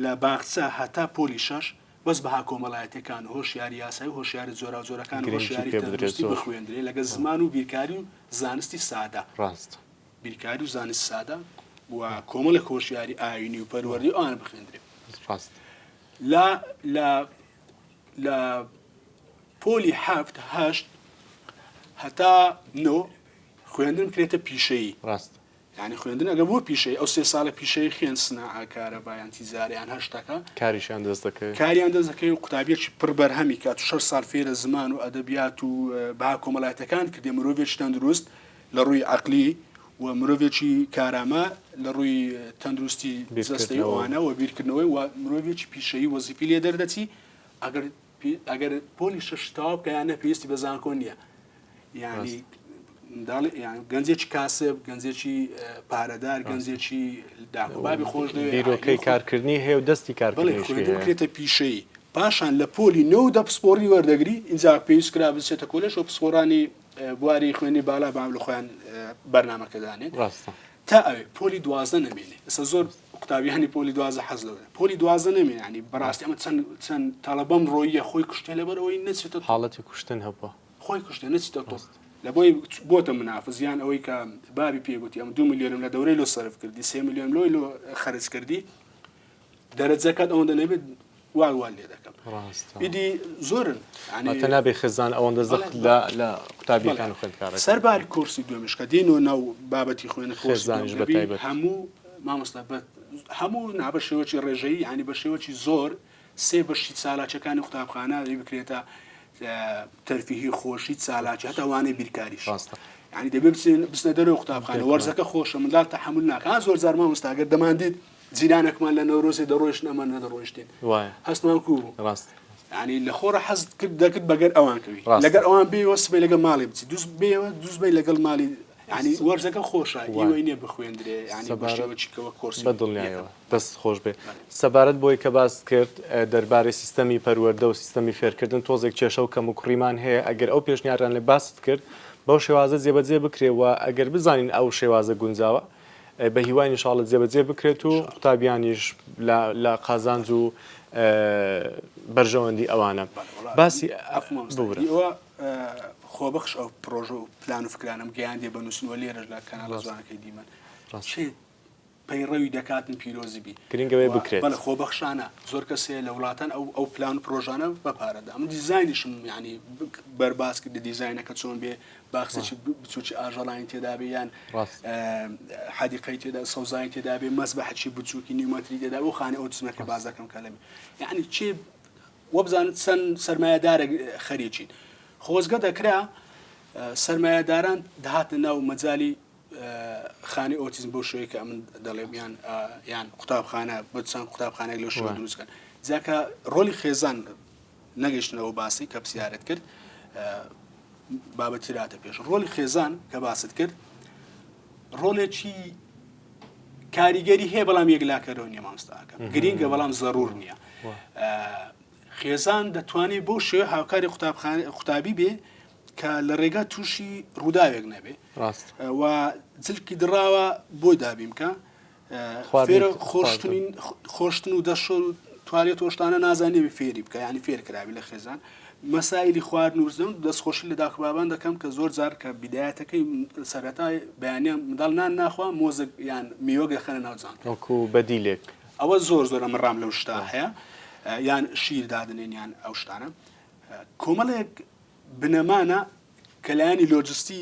Speaker 3: لە باخچە هەتا پۆلی شەش بەس بەها کۆمەڵایەتەکان هۆشیاری یاسایی و هۆشیاری جۆراوجۆرەکان و
Speaker 1: گرنگی
Speaker 3: هۆشیاری
Speaker 1: پێ بدرێت
Speaker 3: تەندروستی
Speaker 1: زۆر
Speaker 3: بخوێندرێ لەگەڵ زمان و بیرکاری و زانستی سادە
Speaker 1: ڕاست
Speaker 3: بیرکاری و زانستی سادە و کۆمەڵێک هۆشیاری ئایینی و پەروەردەی ئەوانە بخوێندرێ
Speaker 1: ڕاست
Speaker 3: لە لە لە پۆلی حەفت هەشت هەتا نۆ خوێندن بکرێتە پیشەیی
Speaker 1: ڕاست
Speaker 3: یعنی خوێندن ئەگە بۆ پیشەی ئەو سێ ساڵە پیشەی خوێن سناعە کارەبا یان تیجارە یان هەر شتەکە
Speaker 1: کاریشیان دەست دەکەوێت
Speaker 3: کاریان دەست دەکەوێت و قوتابیەکی پڕ بەرهەمی کات و شەش ساڵ فێرە زمان و ئەدەبیات و بەها کۆمەڵایەتەکان کردێ مرۆڤێکی تەندروست لە ڕووی عەقلی و مرۆڤێکی کارامە لە ڕووی تەندروستی جەستەی
Speaker 1: بیرکردنەوە
Speaker 3: ئەوانە و بیرکردنەوەی و مرۆڤێکی پیشەیی وەزیفی لێ دەردەچی ئەگەر ئەگەر پۆلی شەش تەواو بکە یان نە پێویستی بە زانکۆ نییە یعنی
Speaker 1: ڕاست.
Speaker 3: منداڵی یان گەنجێکی کاسب، گەنجێکی پارەدار، گەنجێکی داک و بابی خۆش دەوێ،
Speaker 1: بیرۆکەی کارکردنی هەیە و دەستی
Speaker 3: بەڵێ
Speaker 1: کارکردنیشی
Speaker 3: خوێندن
Speaker 1: هەیە.
Speaker 3: بکرێتە پیشەیی، پاشان لە پۆلی نۆ و دە پسپۆڕی وەردەگری، ئینجا پێویست کرا بچێتە کۆلێژ و پسپۆڕانی بواری خوێندنی باڵا بام لە خۆیان بەرنامەکە دانێن.
Speaker 1: ڕاستە.
Speaker 3: تا ئەوێ پۆلی 12 نەمێنێ ئێستا زۆر قوتابیانی پۆلی 12 حەز لەوە پۆلی 12 نەمێنێ یانی بەڕاستی ئەمە چەند چەند تەڵەبەم ڕۆییە خۆی کوشتێ لەبەر ئەوەی نەچێتە
Speaker 1: حاڵەتی کوشتن هەبووە.
Speaker 3: خۆی کوشتێ نەچیتە تۆپ لە بۆی بۆتە منافس یان ئەوەی کە بابی پێ گوتی ئەم دو ملیۆنم لە دەورەی لۆ سەرف کردی سێ ملیۆن لۆی لۆ خەرج کردی دەرەجەکەت ئەوەندە نەبێت وا وا لێ دەکەم
Speaker 1: ڕاستە
Speaker 3: ئیدی زۆرن
Speaker 1: یعنی واتە نابێ خێزان ئەوەندە زەخت لە لە قوتابیەکان و خوێندکارەکان
Speaker 3: سەرباری کۆرسی دوێمش کە دێنەوە ناو بابەتی خوێنە کۆرسی
Speaker 1: خێزانیش
Speaker 3: دوێم
Speaker 1: بە
Speaker 3: دەبی
Speaker 1: تایبەت.
Speaker 3: هەموو مامۆستا بە هەموو نا بە شێوەکی ڕێژەیی یعنی بە شێوەکی زۆر سێ بەشی چالاکیەکانی قوتابخانە دەبی بکرێتە تەرفیهی خۆشی چالاکی هەتا وانەی بیرکاریش
Speaker 1: ڕاستە.
Speaker 3: یعنی دەبێ بچن بچنە دەرەوە قوتابخانە وەرزەکە خۆشە منداڵ تەحەمول ناکا زۆر جار مامۆستا گەر دەماندیت جیرانەکمان لە نەورۆزێ دەڕۆیشتن ئەمان نەدەڕۆیشتین
Speaker 1: وایە
Speaker 3: هەستمان کوو بوو
Speaker 1: ڕاست
Speaker 3: یعنی لە خۆڕە حەز کرد دەکرد بەگەر ئەوان کەوی
Speaker 1: ڕاستە.
Speaker 3: لەگەر ئەوان بێەوە سبەی لەگەڵ ماڵێ بچی دووس بێەوە دووس بەی لەگەڵ ماڵی یعنی وەرزەکە خۆشە
Speaker 1: وایە.
Speaker 3: ئیوەی نییە بخوێندرێ یعنی بە
Speaker 1: سەبارەت
Speaker 3: شێوەکی کە وەک کۆرسی
Speaker 1: بە
Speaker 3: یەکەم.
Speaker 1: دڵنیایەوە دەست خۆش بێ. سەبارەت بەوەی کە باست کرد دەربارەی سیستەمی پەروەردە و سیستەمی فێرکردن تۆزێک کێشە و کەموکوڕیمان هەیە ئەگەر ئەو پێشنیارانەی باست کرد بەو شێوازە جێبەجێ بکرێ و ئەگەر بزانین ئەو شێوازە گونجاوە بە هیواین ان شاء اللە جێبەجێ بکرێت و قوتابیانیش لە لە قازانج و بەرژەوەندی ئەوانە باسی ببورە.
Speaker 3: ئەوە خۆبەخش ئەو پرۆژە و پلان و فکرانەم گەیاندیە بە نووسین و لێرەش لە کەناڵە جوانەکەی دیمەن چێ پەیڕەوی دەکاتن پیرۆزی بی.
Speaker 1: گرنگە وێ بکرێت.
Speaker 3: بەڵێ خۆبەخشانە زۆر کەس هەیە لە وڵاتان ئەو ئەو پلان و پرۆژانە بە پارە دا من دیزاینیشم یانی بەرباس کرد دیزاینەکە چۆن بێ باخچەکی بچوکی ئاژەڵانی تێدا بێ یان حەدیقەی تێدا سەوزایی تێدا بێ مەسبەحەکی بچوکی نیو مەتری تێدا بۆ خانەی ئۆتیزمەکە باس دەکەم کە لەمی یعنی چێ وەبزانن چەند سەرمایەدارێک خەریکین خۆزگە دەکرا سەرمایەداران دەهاتنە ناو مەجالی خانەی ئۆتیزم بەو شێوەیە کە ئەمن دەڵێم یان یان قوتابخانە بە چەند قوتابخانەیەک لەو شێوە دروست کەن جاکە ڕۆلی خێزان نەگەیشتنەوە باسی کە پرسیارت کرد بابەتی راتە پێش ڕۆلی خێزان کە باست کرد ڕۆلێکی کاریگەری هەیە بەڵام یەکلاکەرەوە نییە مامۆستاکە گرینگە بەڵام زەرور نییە خێزان دەتوانێت بۆ شێوە هاوکاری قوتابخانە قوتابی بێ کە لە ڕێگا تووشی ڕووداوێک نەبێ
Speaker 1: ڕاست
Speaker 3: و جلکی دڕاوە بۆی دابین بکە فێرە خۆشتنین خۆشتن و دەشۆر و توالێت و شتانە نازانێ فێری بکە ینی فێر کرابی لە خێزان مەسایلی خواردن و زم دەستخۆشی لە داک بابان دەکەم کە زۆر جار کە بیدایەتەکەی سەرەتای بەیانیان منداڵ نان ناخوا مۆزک یان میوە دەخەنە ناو جان
Speaker 1: وەکو بەدیلێک
Speaker 3: ئەوە زۆر زۆر ئەمە ڕام لەو شتا هەیە یان شیر دادنێن یان ئەو شتانە کۆمەڵێک بنەمانە کە لایەنی لۆجستی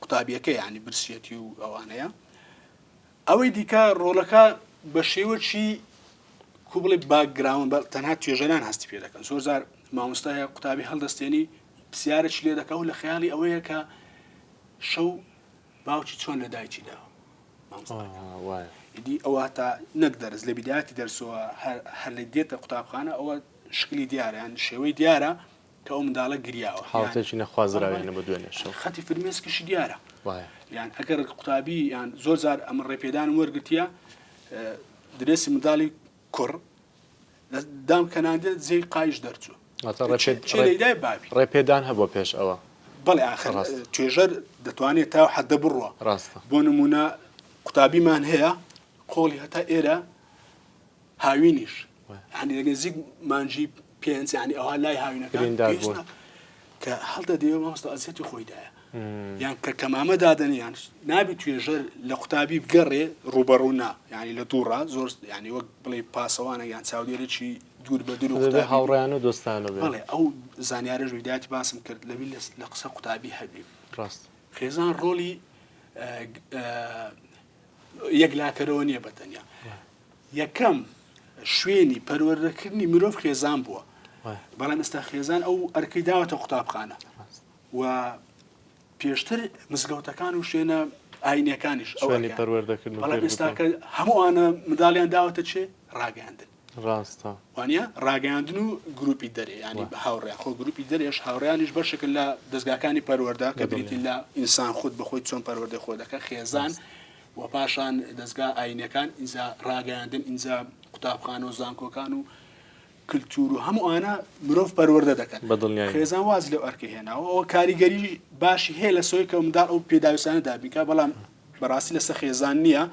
Speaker 3: قوتابیەکە یانی برسیەتی و ئەوانەیە ئەوەی دیکە ڕۆڵەکە بە شێوەکی کو بڵێ باکگراون بە تەنها توێژەران هەستی پێ دەکەن زۆر جار مامۆستایە قوتابی هەڵدەستێنی پرسیارێکی لێ دەکا و لە خەیاڵی ئەوەیە کە شەو باوکی چۆن لە دایکی داوە ئیدی ئەوە تا نەک دەرس لە بیدایەتی دەرسەوە هەر لە دێتە قوتابخانە ئەوە شکلی دیارە یان شێوەی دیارە کە ئەو منداڵە گریاوە
Speaker 1: حاڵەتێکی نەخوازراویان نەبوو دوێنێ شەو.
Speaker 3: خەتی فرمێسکیشی دیارە.
Speaker 1: وایە.
Speaker 3: یان ئەگەر قوتابی یان زۆر جار ئەمن ڕێپێدانم وەرگرتیە درێسی منداڵی کوڕ لە دام کەناندە جێی قایش دەرچوو.
Speaker 1: واتە ڕێپێ-
Speaker 3: چێ لەیدای بابی.
Speaker 1: ڕێپێدان هەبووە پێش ئەوە.
Speaker 3: بەڵێ ئاخر
Speaker 1: ڕاستە.
Speaker 3: توێژەر دەتوانێت تا حەدە بڕوا.
Speaker 1: ڕاستە.
Speaker 3: بۆ نموونە قوتابیمان هەیە قۆڵی هەتا ئێرە هاوینیش یانی لە نزیک مانگی پێنج یانی ئەوها لای هاوینەکان
Speaker 1: بریندار بوون.
Speaker 3: پێویستە کە هەڵدەدەیەوە مامۆستا ئەزیەتی خۆی دایە یان کە کەمامە دادەنێ یان نابی توێژەر لە قوتابی بگەڕێ ڕووبەڕوو نا یانی لە دووڕا زۆر یانی وەک بڵێ پاسەوانە یان چاودێرێکی دوور بە دوور و
Speaker 1: دەبێ
Speaker 3: قوتابی بی.
Speaker 1: هاوڕێیان و دۆستانە بێ.
Speaker 3: بەڵێ ئەو زانیارەش بیدایەتی باسم کرد لەبی لە قسە قوتابی هەبی.
Speaker 1: ڕاست.
Speaker 3: خێزان ڕۆڵی یەکلاکەرەوە نییە بە تەنیا. یەکەم شوێنی پەروەردەکردنی مرۆڤ خێزان بووە، بەڵام ئێستا خێزان ئەو ئەرکەی داوەتە قوتابخانە و پێشتر مزگەوتەکان و شوێنە ئاینەکانیش ئەو
Speaker 1: شوێنی پەروەردەکردن و
Speaker 3: بەڵام
Speaker 1: فێربوون.
Speaker 3: ئێستاکە هەمووانە منداڵیان داوەتە چێ ڕاگەیاندن.
Speaker 1: ڕاستە.
Speaker 3: وانە ڕاگەیاندن و گروپی دەرێ ینی هاوڕێیان خۆ گروپی دەرێش هاوڕیانیش بەشێکن لە دەستگاکانی پەروەردە کە بریتین لە ئینسان خود بەخۆی چۆن پەروەردەی خۆ دەکە خێزان و پاشان دەستگا ئاینەکان ئینجا ڕاگەیاندن ئینجا قوتابخانە و زانکۆکان و کلتور و هەموو ئەوانە مرۆڤ پەروەردە دەکەن
Speaker 1: بەدڵنیایی.
Speaker 3: خێزان وازی لەو ئەرکە هێناوە ئەوە کاریگەری باشی هەیە لە سۆی کە منداڵ ئەو پێداویستانە دابینکا بەڵام بەڕاستی لەسەر خێزان نییە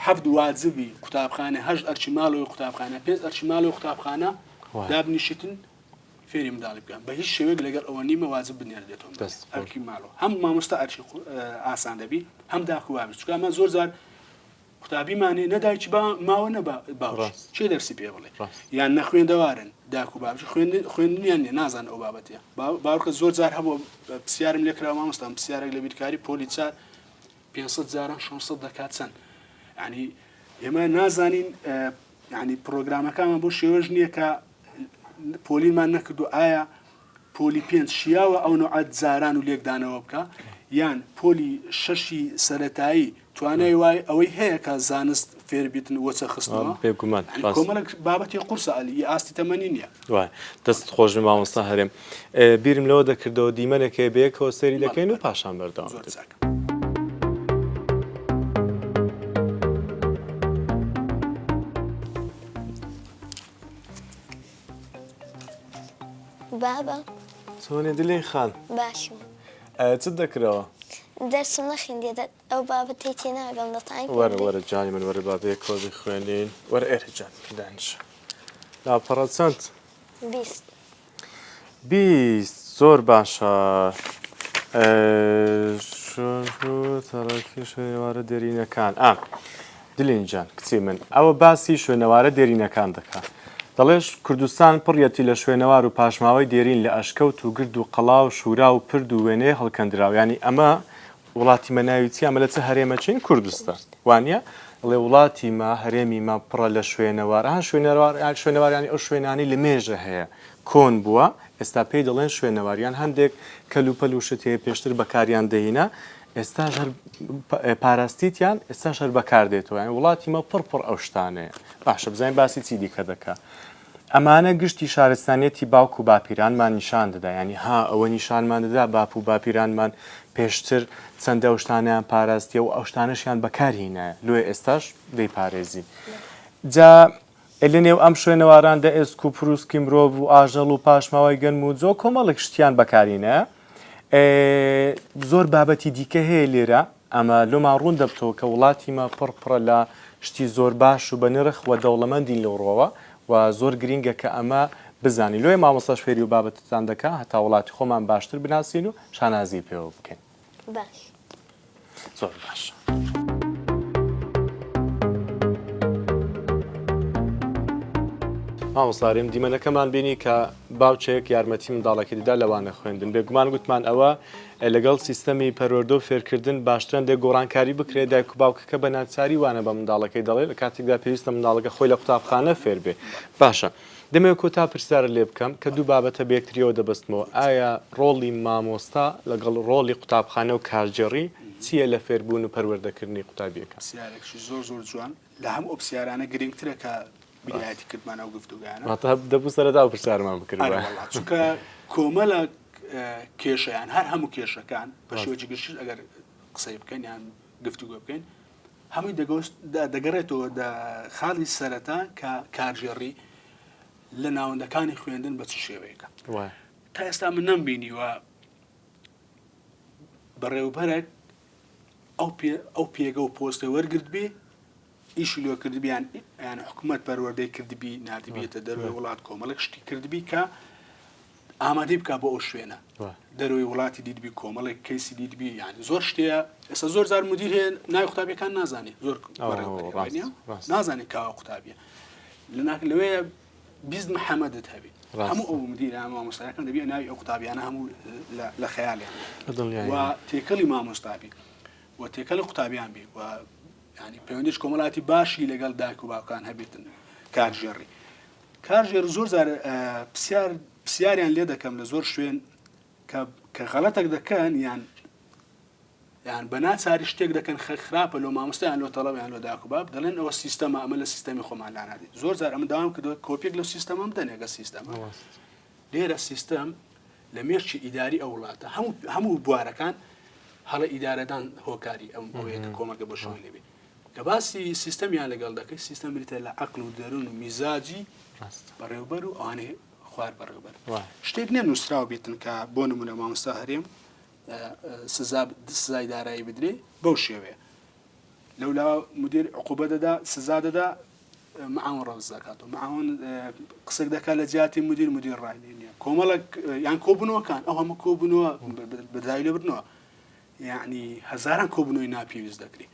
Speaker 3: حەفت واجبی قوتابخانە هەشت ئەرکی ماڵەوەی قوتابخانە پێنج ئەرکی ماڵەوەی قوتابخانە دابنیشتن فێری منداڵی بکەن بە هیچ شێوەیەک لەگەڵ ئەوە نیمە واجب بنێردێتەوە ئەرکی ماڵەوە هەم مامۆستا ئەرکی ئاسان دەبی هەم داک و بابی چونکە ئەمە زۆر جار قوتابیمان هەیە نە دایکی با ماوە نە باوکی کێ دەرسی پێ بڵێ یان نەخوێندەوارن داک و باوکی خوێندنیان نیە نازان ئەو بابەتە باوکە زۆر جار هەبوو پرسیارم لێکرا مامۆستام پرسیارێک لە بیرکاری پۆلی چار 500 جاران 600 دەکات چەند ینی ئێمە نازانین ینی پرۆگرامەکانمان بۆ شێوەش نییە کە پۆلینمان نەکردو ئایا پۆلی پێنج شیاوە ئەو نوعە جاران و لێکدانەوە بکا یان پۆلی شەشی سەرەتایی توانای وای ئەوەی هەیە کە زانست فێر بیتن وەچە خستنەوە
Speaker 1: بێگومان
Speaker 3: یعنی کۆمەڵێک بابەتی قورسە ئەلی ی ئاستی تەمەنی نییە.
Speaker 1: وایە دەستت خۆش بێ مامۆستا هەرێم بیرم لەوە دەکردەوە دیمەنێک هەیە بەیەکەوە سەیری دەکەین و پاشان بەردەوام
Speaker 3: زۆر
Speaker 1: دەبین.
Speaker 3: چاک.
Speaker 2: بابە.
Speaker 1: چۆنی دلین خان؟
Speaker 2: باشم.
Speaker 1: چت دەکرەوە؟
Speaker 2: دەرسم نەخیندیە ئەو بابەتەی تێناگەم دەتوانی پێم
Speaker 1: وەرە
Speaker 2: بڵێی؟
Speaker 1: وەرە جانی من وەرە با بەیەکەوە بیخوێنین وەرە ئێرە جانی من دانیشە لاپەڕە چەند؟
Speaker 2: 20.
Speaker 1: 20 زۆر باشە تەڕەکی شوێنەوارە دێرینەکان ئا دلین جان کچی من ئەوە باسی شوێنەوارە دێرینەکان دەکا دەڵێش کوردستان پڕیەتی لە شوێنەوار و پاشماوەی دێرین لە ئەشکەوت و گرد و قەڵا و شورا و پرد و وێنەی هەڵکەندراو یانی ئەمە وڵاتی مە ناوی چیە ئەمە لە چ هەرێمە چین کوردستان وانە ئەڵێ وڵاتی مە هەرێمی مە پڕە لە شوێنەوار ها شوێنەوار شوێنەوار یانی ئەو شوێنانەی لە مێژە هەیە کۆن بووە ئێستا پێی دەڵێن شوێنەوار یان هەندێک کەلوپەل و شت هەیە پێشتر بەکاریان دەهینا ئێستاش هەر پاراستیتیان ئێستاش هەر بەکاردێتەوە یانی وڵاتی مە پڕ پڕ ئەو شتانەیە باشە بزانین باسی چی دیکە دەکا ئەمانە گشتی شارستانیەتی باوک و باپیرانمان نیشان دەدا یانی ها ئەوە نیشانمان دەدا باپ و باپیرانمان پێشتر چەندە ئەو شتانەیان پاراستیە و ئەو شتانەشیان بەکار هینایە لۆیە ئێستاش دەیپارێزین جا لە نێو ئەم شوێنەواراندا ئێسک و پروسکی مرۆڤ و ئاژەڵ و پاشماوەی گەنم و جۆ کۆمەڵێک شتیان بەکارینە زۆر بابەتی دیکە هەیە لێرە ئەمە لۆمان ڕوون دەبتەوە کە وڵاتی مە پڕ پڕە لە شتی زۆر باش و بەنرخ و دەوڵەمەندین لەو ڕوەوە و زۆر گرینگە کە ئەمە بزانین لۆیە مامۆستاش فێری و بابەتتان دەکا هەتا وڵاتی خۆمان باشتر بناسین و شانازی پێوە بکەین.
Speaker 2: باش.
Speaker 1: زۆر باش. مامۆستا هەرێم دیمەنەکەمان بینی کە باوکێک یارمەتی منداڵەکەی دەدا لە وانە خوێندن بێگومان گوتمان ئەوە لەگەڵ سیستەمی پەروەردە و فێرکردن باشترە هەندێک گۆڕانکاری بکرێت دایک و باوکەکە بە ناچاری وانە بە منداڵەکەی دەڵێت لە کاتێکدا پێویستە منداڵەکە خۆی لە قوتابخانە فێر بێ باشە دەمەوێت کۆتا پرسیارت لێ بکەم کە دوو بابەتە بە یەکتریەوە دەبەستمەوە، ئایا ڕۆڵی مامۆستا لەگەڵ ڕۆڵی قوتابخانە و کارگێڕی چییە لە فێربوون و پەروەردەکردنی قوتابییەکان؟
Speaker 3: پرسیارێکی زۆر زۆر جوان، لە هەموو ئەو پرسیارانە گرنگترە کە بیرایەتی کردمان ئەو گفتوگۆیانە.
Speaker 1: واتە دەبوو سەرەتا ئەو پرسیارەمان بکردبایە.
Speaker 3: ئەرێ وەڵا، چونکە کۆمەڵە کێشە یان هەر هەموو کێشەکان بە شێوەیەکی گشتیش ئەگەر قسەی بکەین یان گفتوگۆ بکەین هەمووی دەگەڕێتەوە دە خاڵی سەرەتا کە کارگێڕی لە ناوەندەکانی خوێندن بە چ شێوەیەکە تا ئێستا من نەمبینیوە بەڕێوبەرێک ئەو پێگە و پۆستە وەرگرت بێ ئیشی لۆ کردبیان یان حکوومەت پەروەردەی کردبی نردبێتە دەروی وڵات کۆمەڵێک شتی کردبی کە ئامادەی بکا بۆ ئەو شوێنە دەرەوەی وڵاتی دیدبی کۆمەڵێک کەیسی دیدبی یان زۆر شتەیە ئێستا زۆر زار مدیر هەیە ناوی قوتابیەکان نازانێ زۆر نازانێت کاوە قوتابیە لەناک لەوێ 20 محەممەدت هەبێ هەموو ئەو مدیرە مامۆستایەکان دەبێ ناوی ئەو قوتابیانە هەموو لە خەیاڵیان و تێکەڵی مامۆستابی و تێکەڵی قوتابیان بی و ینی پەیوەندیش کۆمەڵاتی باشی لەگەڵ دایک و باوکان هەبێتن کارژێڕی کارگێڕ زۆر جار پرسیار پرسیاریان لێ دەکەم لە زۆر شوێن کە کە غەڵەتێک دەکەن یان یان بە ناچاری شتێک دەکەن خە خراپە لۆ مامۆستا یان لۆ تەڵەبە یان لۆ داک و باب دەڵێن ئەوە سیستەمە ئەمە لە سیستەمی خۆمان لانادەین زۆر جار ئەمن داوام کردووە کۆپیەک لەو سیستەمەم بدەنێ گە سیستەمە لێرە سیستەم لە مێشکی ئیداری ئەو وڵاتە هەموو هەموو بوارەکان هەڵە ئیدارەدان هۆکاری ئەم ئەوەیە کە کۆمەڵگە بۆ شوێن لێبێ کە باسی سیستەمیان لەگەڵ دەکەی سیستەم بریتە لە عەقڵ و دەروون و میزاجی بەڕێوبەر و ئەوانەی خوار بەڕێوبەر شتێک نیە نووسراو بێتن کە بۆ نمونە مامۆستا هەرێم سزا سزای دارایی بدرێ بەو شێوەیە لەولا مدیر عقوبە دەدا سزا دەدا معاون ڕەوز دەکات و معاون قسەک دەکات لە جیاتی مدیر مدیر ڕای لێ نییە کۆمەڵک یان کۆبوونەوەکان ئەو هەموو کۆبوونەوە بەدای لێبردنەوە یعنی هەزاران کۆبوونەوەی ناپێویست دەکرێت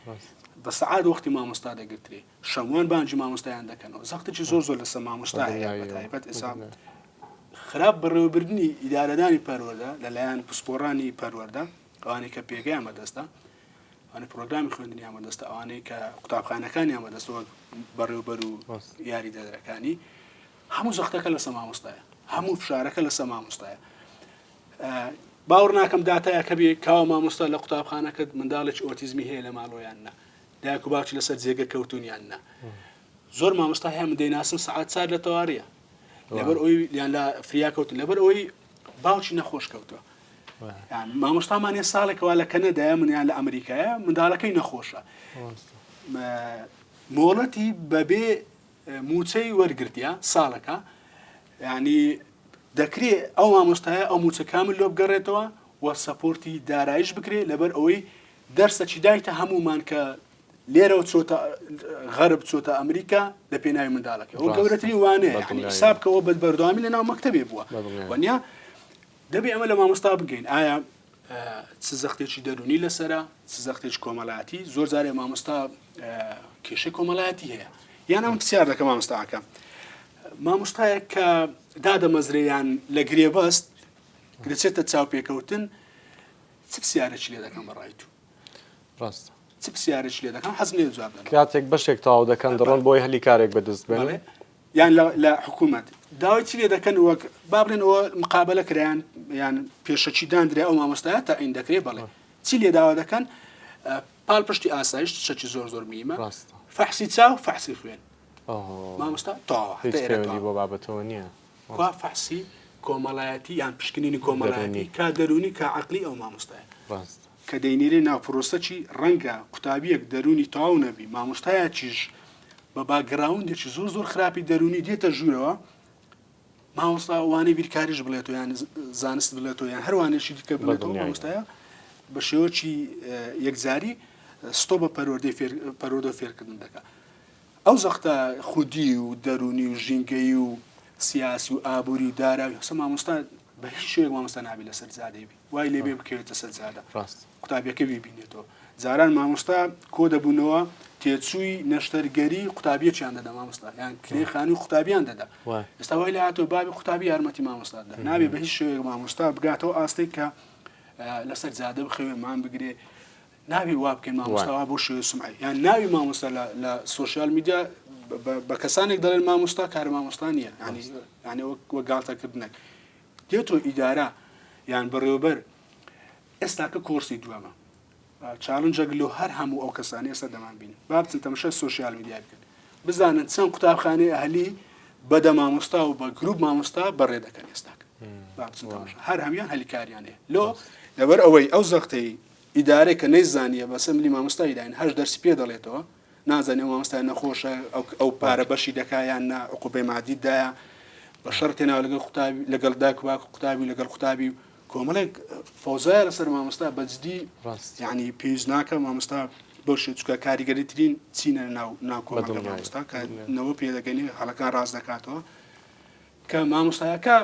Speaker 3: بە سەعات وەختی مامۆستا دەگرترێ شەوان بانگی مامۆستایان دەکەنەوە زەختێکی زۆر زۆر لەسەر مامۆستا هەیە بەتایبەت ئێستا خراپ بەڕێوەبردنی ئیدارەدانی پەروەردە لەلایەن پسپۆڕانی پەروەردە ئەوانەی کە پێگەیان بەدەستە ئەوانەی پرۆگرامی خوێندنیان بەدەستە ئەوانەی کە قوتابخانەکانیان بەدەستە وەک بەڕێوبەر و یاریدەدەرەکانی هەموو زەختەکە لەسەر مامۆستایە هەموو فشارەکە لەسەر مامۆستایە باوەڕ ناکەم داتایەکە بێ کاوە مامۆستا لە قوتابخانەکەت منداڵێکی ئۆتیزمی هەیە لە ماڵۆیان نا دایک و باوکی لەسەر جێگە کەوتون یان نا زۆر مامۆستا هەیە من دەیناسم سەعات چار لە تەواریە لەبەر ئەوی یان لە فریا کەوتن لەبەر ئەوەی باوکی نەخۆش کەوتووە یان مامۆستامان هەیە ساڵێکەوە لە کەنەدایە من یان لە ئەمریکایە منداڵەکەی نەخۆشە مۆڵەتی بەبێ موچەی وەرگرتیە ساڵەکە ینی دەکرێ ئەو مامۆستایە ئەو موچە کامل لۆ بگەڕێتەوە و support ی دارایش بکرێ لەبەر ئەوەی دەرسەکی دایتە هەموومان کە لێرەوە چۆتە غەرب چۆتە ئەمریکا لە پێناوی منداڵەکەی ئەوە گەورەترین وانەیە یعنی حساب کەەوە بە بەردەوامی لە ناو مەکتەبێ بووە وەنیا دەبێ ئەمە لە مامۆستا بگەین ئایا چ زەختێکی دەرونی لەسرە چ زەختێکی کۆمەڵاتی زۆر جارێ مامۆستا کێشەی کۆمەڵایەتی هەیە یان ئەم پرسیار دەکەم مامۆستاکە مامۆستایەک کە دادەمەزرێیان لە گرێبەست دەچێتە چاوپێکەوتن چ پرسیارێکی لێ دەکەن بە ڕای تو؟
Speaker 1: ڕاستە.
Speaker 3: چ پرسیارێکی لێ دەکەن؟ حەزم لێیە جواب دەنەوە.
Speaker 1: کاتێک بەشێک تەواو دەکەن دەڕۆن بۆی هەلی کارێک بەدەست بێنن.
Speaker 3: بەڵێ یان لە لە حکوومەت داوای چی لێ دەکەن وەک با بڵێن ئەوە مقابەلە کرا یان یان پێشەکی داندرا ئەو مامۆستایە تەعین دەکرێ بەڵێ چی لێ داوا دەکەن؟ پاڵپشتی ئاسایش شتێکی زۆر زۆر مهمە.
Speaker 1: ڕاستە.
Speaker 3: فەحسی چاو فەحسی خوێن. مامۆستا تەواوە
Speaker 1: هیچ پەیوەندی بۆ بابەتەوە نییە.
Speaker 3: کوا فەحسی کۆمەڵایەتی یان پشکنینی کۆمەڵایەتی کا دەروونی کا عەقلی ئەو مامۆستایە کە دەینێرێ ناو پرۆسەکی ڕەنگە قوتابیەک دەروونی تەواو نەبی مامۆستایەکیش بە background ێکی زۆر زۆر خراپی دەروونی دێتە ژوورەوە مامۆستا وانەی بیرکاریش بڵێتەوە یان زانست بڵێتەوە یان هەر وانەیەکی دیکە بڵێتەوە مامۆستایە بە شێوەکی یەکجاری ستۆ بە پەروەردەی پەروەردە فێرکردن دەکات ئەو زەختە خودی و دەروونی و ژینگەیی و سیاسی و ئابووری و دارایی و هەسە مامۆستا بە هیچ شێوەیەک مامۆستا نابی لەسەر جادەی بی وای لێ بێ بکەوێتە سەر جادە
Speaker 1: ڕاست
Speaker 3: قوتابیەکە بیبینێتەوە جاران مامۆستا کۆ دەبوونەوە تێچووی نەشتەرگەری قوتابیەکیان دەدا مامۆستا یان کرێ خانووی قوتابیان دەدا
Speaker 1: وای.
Speaker 3: ئێستا وای لێ هاتووە بابی قوتابی یارمەتی مامۆستا دەدا نابێ بە هیچ شێوەیەک مامۆستا بگاتەوە ئاستێک کە اه، لەسەر جادە بخەوێ مان بگرێ نابێ وا بکەین مامۆستا وا بۆ شێوەی سومعەی یان ناوی مامۆستا لە لە social media بە کەسانێک دەڵێن مامۆستا کار مامۆستا نییە ینی ینی وەک وەک گاڵتەکردنێک دێتۆ ئیدارە یان بەڕێوەبەر ئێستاکە کۆرسی دووەمە challenge ەک لۆ هەر هەموو ئەو کەسانی ئێستا دەمان بین با بچن تەمەشای social media بکەن بزانن چەند قوتابخانەی ئەهلی بەدە مامۆستا و بە گروپ مامۆستا بەڕێ دەکەن ئێستاکە با بچن تەمەشا هەر هەموان هەلیکاریان هەیە لۆ لەبەر ئەوەی ئەو زەختەی ئیدارەی کە نەیزانیە بەسە ملی مامۆستای داین هەش دەرسی پێ دەڵێتەوە نازانێ ئەو مامۆستایە نەخۆشە ئەو ئەو پارە بەشی دەکا یان نا عقوبەی مادی دایە بە شەڕ تێناوە لەگەڵ قوتابی لەگەڵ دایک و باوک قوتابی و لەگەڵ قوتابی و کۆمەڵێک فەوزایە لەسەر مامۆستا بەجدی
Speaker 1: ڕاست
Speaker 3: یعنی پێویست ناکە مامۆستا بەو شێ چونکە کاریگەریترین چینە ناو ناو کۆمەڵگە
Speaker 1: بەدڵنیایی.
Speaker 3: مامۆستا کە نەوە پێدەگەنێ هەڵەکان ڕاست دەکاتەوە کە مامۆستایەکە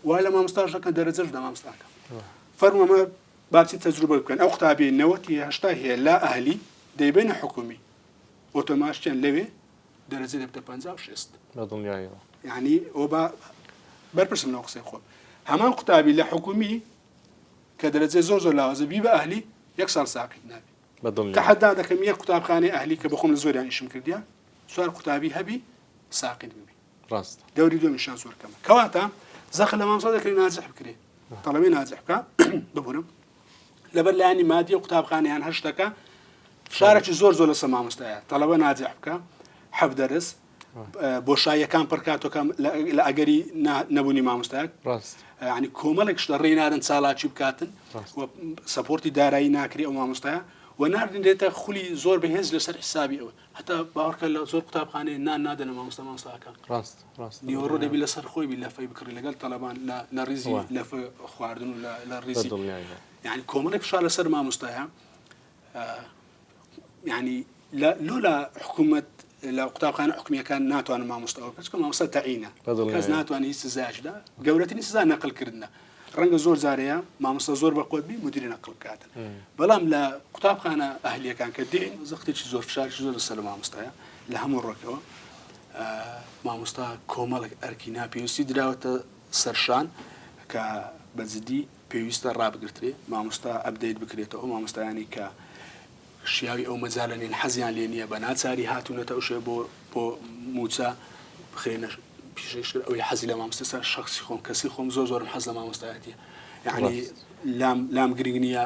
Speaker 3: وا لە مامۆستاش دەکەن دەرەجەش لە مامۆستاکە فەرموو ئەمە با بچین تەجروبە بکەن ئەو قوتابیەی نەوەتی هەشتای هەیە لا ئەهلی دەیبەینە حکومی ئۆتۆماشتیان لەوێ دەرەجە دەبتە پەنجا و شێست
Speaker 1: بە دڵنیایەوە
Speaker 3: یعنی ئەو با بەرپرسم لەو قسەی خۆم هەمان قوتابی لە حکومی کە دەرەجەی زۆر زۆر لاوازە بی بە ئەهلی یەک ساڵ ساقیت نابی
Speaker 1: بە دڵنیایەوە
Speaker 3: تەحەدا دەکەم یەک قوتابخانەی ئەهلی کە بەخۆم لە زۆریان ئیشم کردیە چوار قوتابی هەبی ساقیت ببی
Speaker 1: ڕاستە.
Speaker 3: دەوری دووەمیشیان زۆر کەمە کەواتە زەخت لە مامۆستا دەکرێت ناجح بکرێ تەڵەبەی ناجح بکە ببورم لەبەر لایەنی مادی و قوتابخانەیان هەر شتەکە فشارێکی زۆر زۆر لەسەر مامۆستایە تەڵەبە ناجح بکە حەف دەرس بۆشاییەکان پڕکاتەوە لە ئەگەری نەبوونی مامۆستایەک
Speaker 1: ڕاست
Speaker 3: ینی کۆمەڵێک شتە ڕێ نادەن چالاکی بکاتن support ی دارایی ناکری ئەو مامۆستایە و ناردنرێتە خولی زۆر بەهێز لەسەر حسابی ئەوە هەتا باوەڕکە لە زۆر قوتابخانەیە نان نادەنە مامۆستا مامۆستاکان
Speaker 1: ڕاست ڕاست
Speaker 3: نیوەڕۆ دەبی لەسەر خۆی بی لەفەی بکڕی لەگەڵ تەلەبان لە لە ڕیزی لەفە خواردن و لە ڕیزی یعنی کۆمەڵێک فشار لەسەر مامۆستایە یعنی لە لۆ لە حکوومەت لە قوتابخانە حکومیەکان ناتوانن مامۆستا ئەوە بکەن چونکە مامۆستا تەعینە کەس ناتوانێت هیچ سزایەکدا گەورەترین سزا نەقلکردنە ڕەنگە زۆر جارەیە مامۆستا زۆر بەقوت بی مدیری نەقل بکاتن بەڵام لە قوتابخانە ئەهلیەکان کە دێن زەختێکی زۆر فشارێکی زۆر لەسەر مامۆستایە لە هەموو ڕۆکەوە مامۆستا کۆمەڵێک ئەرکی ناپێویستی دراوەتە سەرشان کە بە جدی پێویستە ڕابگرترێ مامۆستا update بکرێتەوە مامۆستایانی کە شیاوی ئەو مەجالە نین حەزیان لێ نییە بە ناچاری هاتوونەتە ئەو شوێ بۆ بۆ مووچە بخرێنە پیشەی شتر ئەوەی حەزی لە مامۆستا سەر شخصی خۆم کەسی خۆم زۆر زۆرم حەز لە مامۆستایەتیە یعنی لام لام گرنگ نییە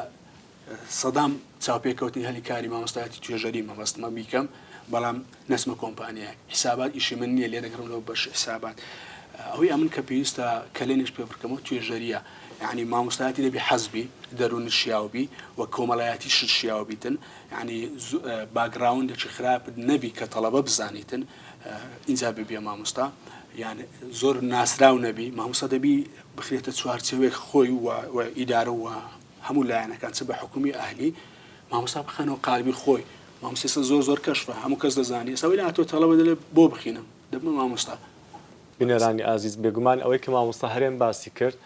Speaker 3: سەدام چاوپێکەوتنی هەلی کاری مامۆستایەتی توێژەری مەبەستمە بیکەم بەڵام نەچمە کۆمپانیایەک حیسابات ئیشی من نییە لێ دەگەڕم لەوە بەش حیسابات ئەوەی ئەمن کە پێویستە کەلێنیش پێ بکەمەوە توێژەریە یعنی مامۆستایەتی دەبی حەزبی دەروونت شیاو بی و کۆمەڵایەتی شت شیاو بیتن یعنی background ێکی خراپت نەبی کە تەڵەبە بزانیتن ئینجا ببیە مامۆستا یان زۆر ناسراو نەبی مامۆستا دەبی بخرێتە چوارچێوەیەک خۆی و ئیدارە و هەموو لایەنەکان چ بە حکومی ئەهلی مامۆستا بخەنەوە قالبی خۆی مامۆستا ئێستا زۆر زۆر کەشفە هەموو کەس دەزانی ئێستا وەی لاتۆ تەڵەبە دەلێ بۆ بخینم دەبمە مامۆستا.
Speaker 1: بینەرانی ئازیز بێگومان ئەوەی کە مامۆستا هەرێم باسی کرد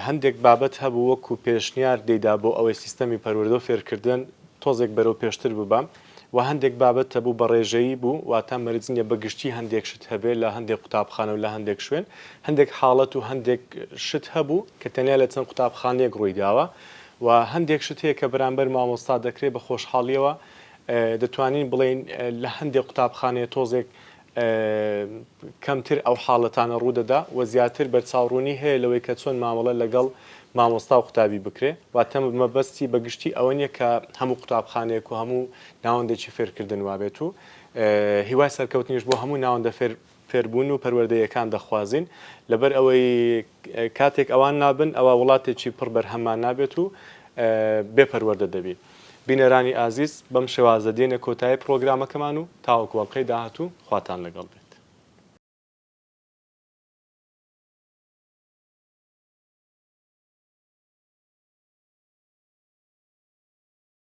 Speaker 1: هەندێک بابەت هەبوو وەکو پێشنیار دەیدا بۆ ئەوەی سیستەمی پەروەردە و فێرکردن تۆزێک بەرەو پێشتر ببا و هەندێک بابەت هەبوو بە ڕێژەیی بوو واتە مەرج نییە بە گشتی هەندێک شت هەبێ لە هەندێک قوتابخانە و لە هەندێک شوێن هەندێک حاڵەت و هەندێک شت هەبوو کە تەنیا لە چەند قوتابخانەیەک ڕوویداوە و هەندێک شت هەیە کە بەرامبەر مامۆستا دەکرێت بە خۆشحاڵیەوە دەتوانین بڵێین لە هەندێک قوتابخانەیە تۆزێک کەمتر ئەو حاڵەتانە ڕوودەدا و زیاتر بەرچاوڕوونی هەیە لەوەی کە چۆن مامەڵە لەگەڵ مامۆستا و قوتابی بکرێ واتە مەبەستی بە گشتی ئەوە نییە کە هەموو قوتابخانەیەک و هەموو ناوەندێکی فێرکردن وابێت و هیوای سەرکەوتنیش بۆ هەموو ناوەندە فێر فێربوون و پەروەردەیەکان دەخوازین لەبەر ئەوەی کاتێک ئەوان نابن ئەوا وڵاتێکی پڕ بەرهەممان نابێت و بێ پەروەردە دەبین. بینەرانی ئازیز بەم شێوازە دێینە کۆتایی پڕۆگرامەکەمان و تاوەکو ئەڵقەی داهاتوو خواتان لەگەڵ بێت.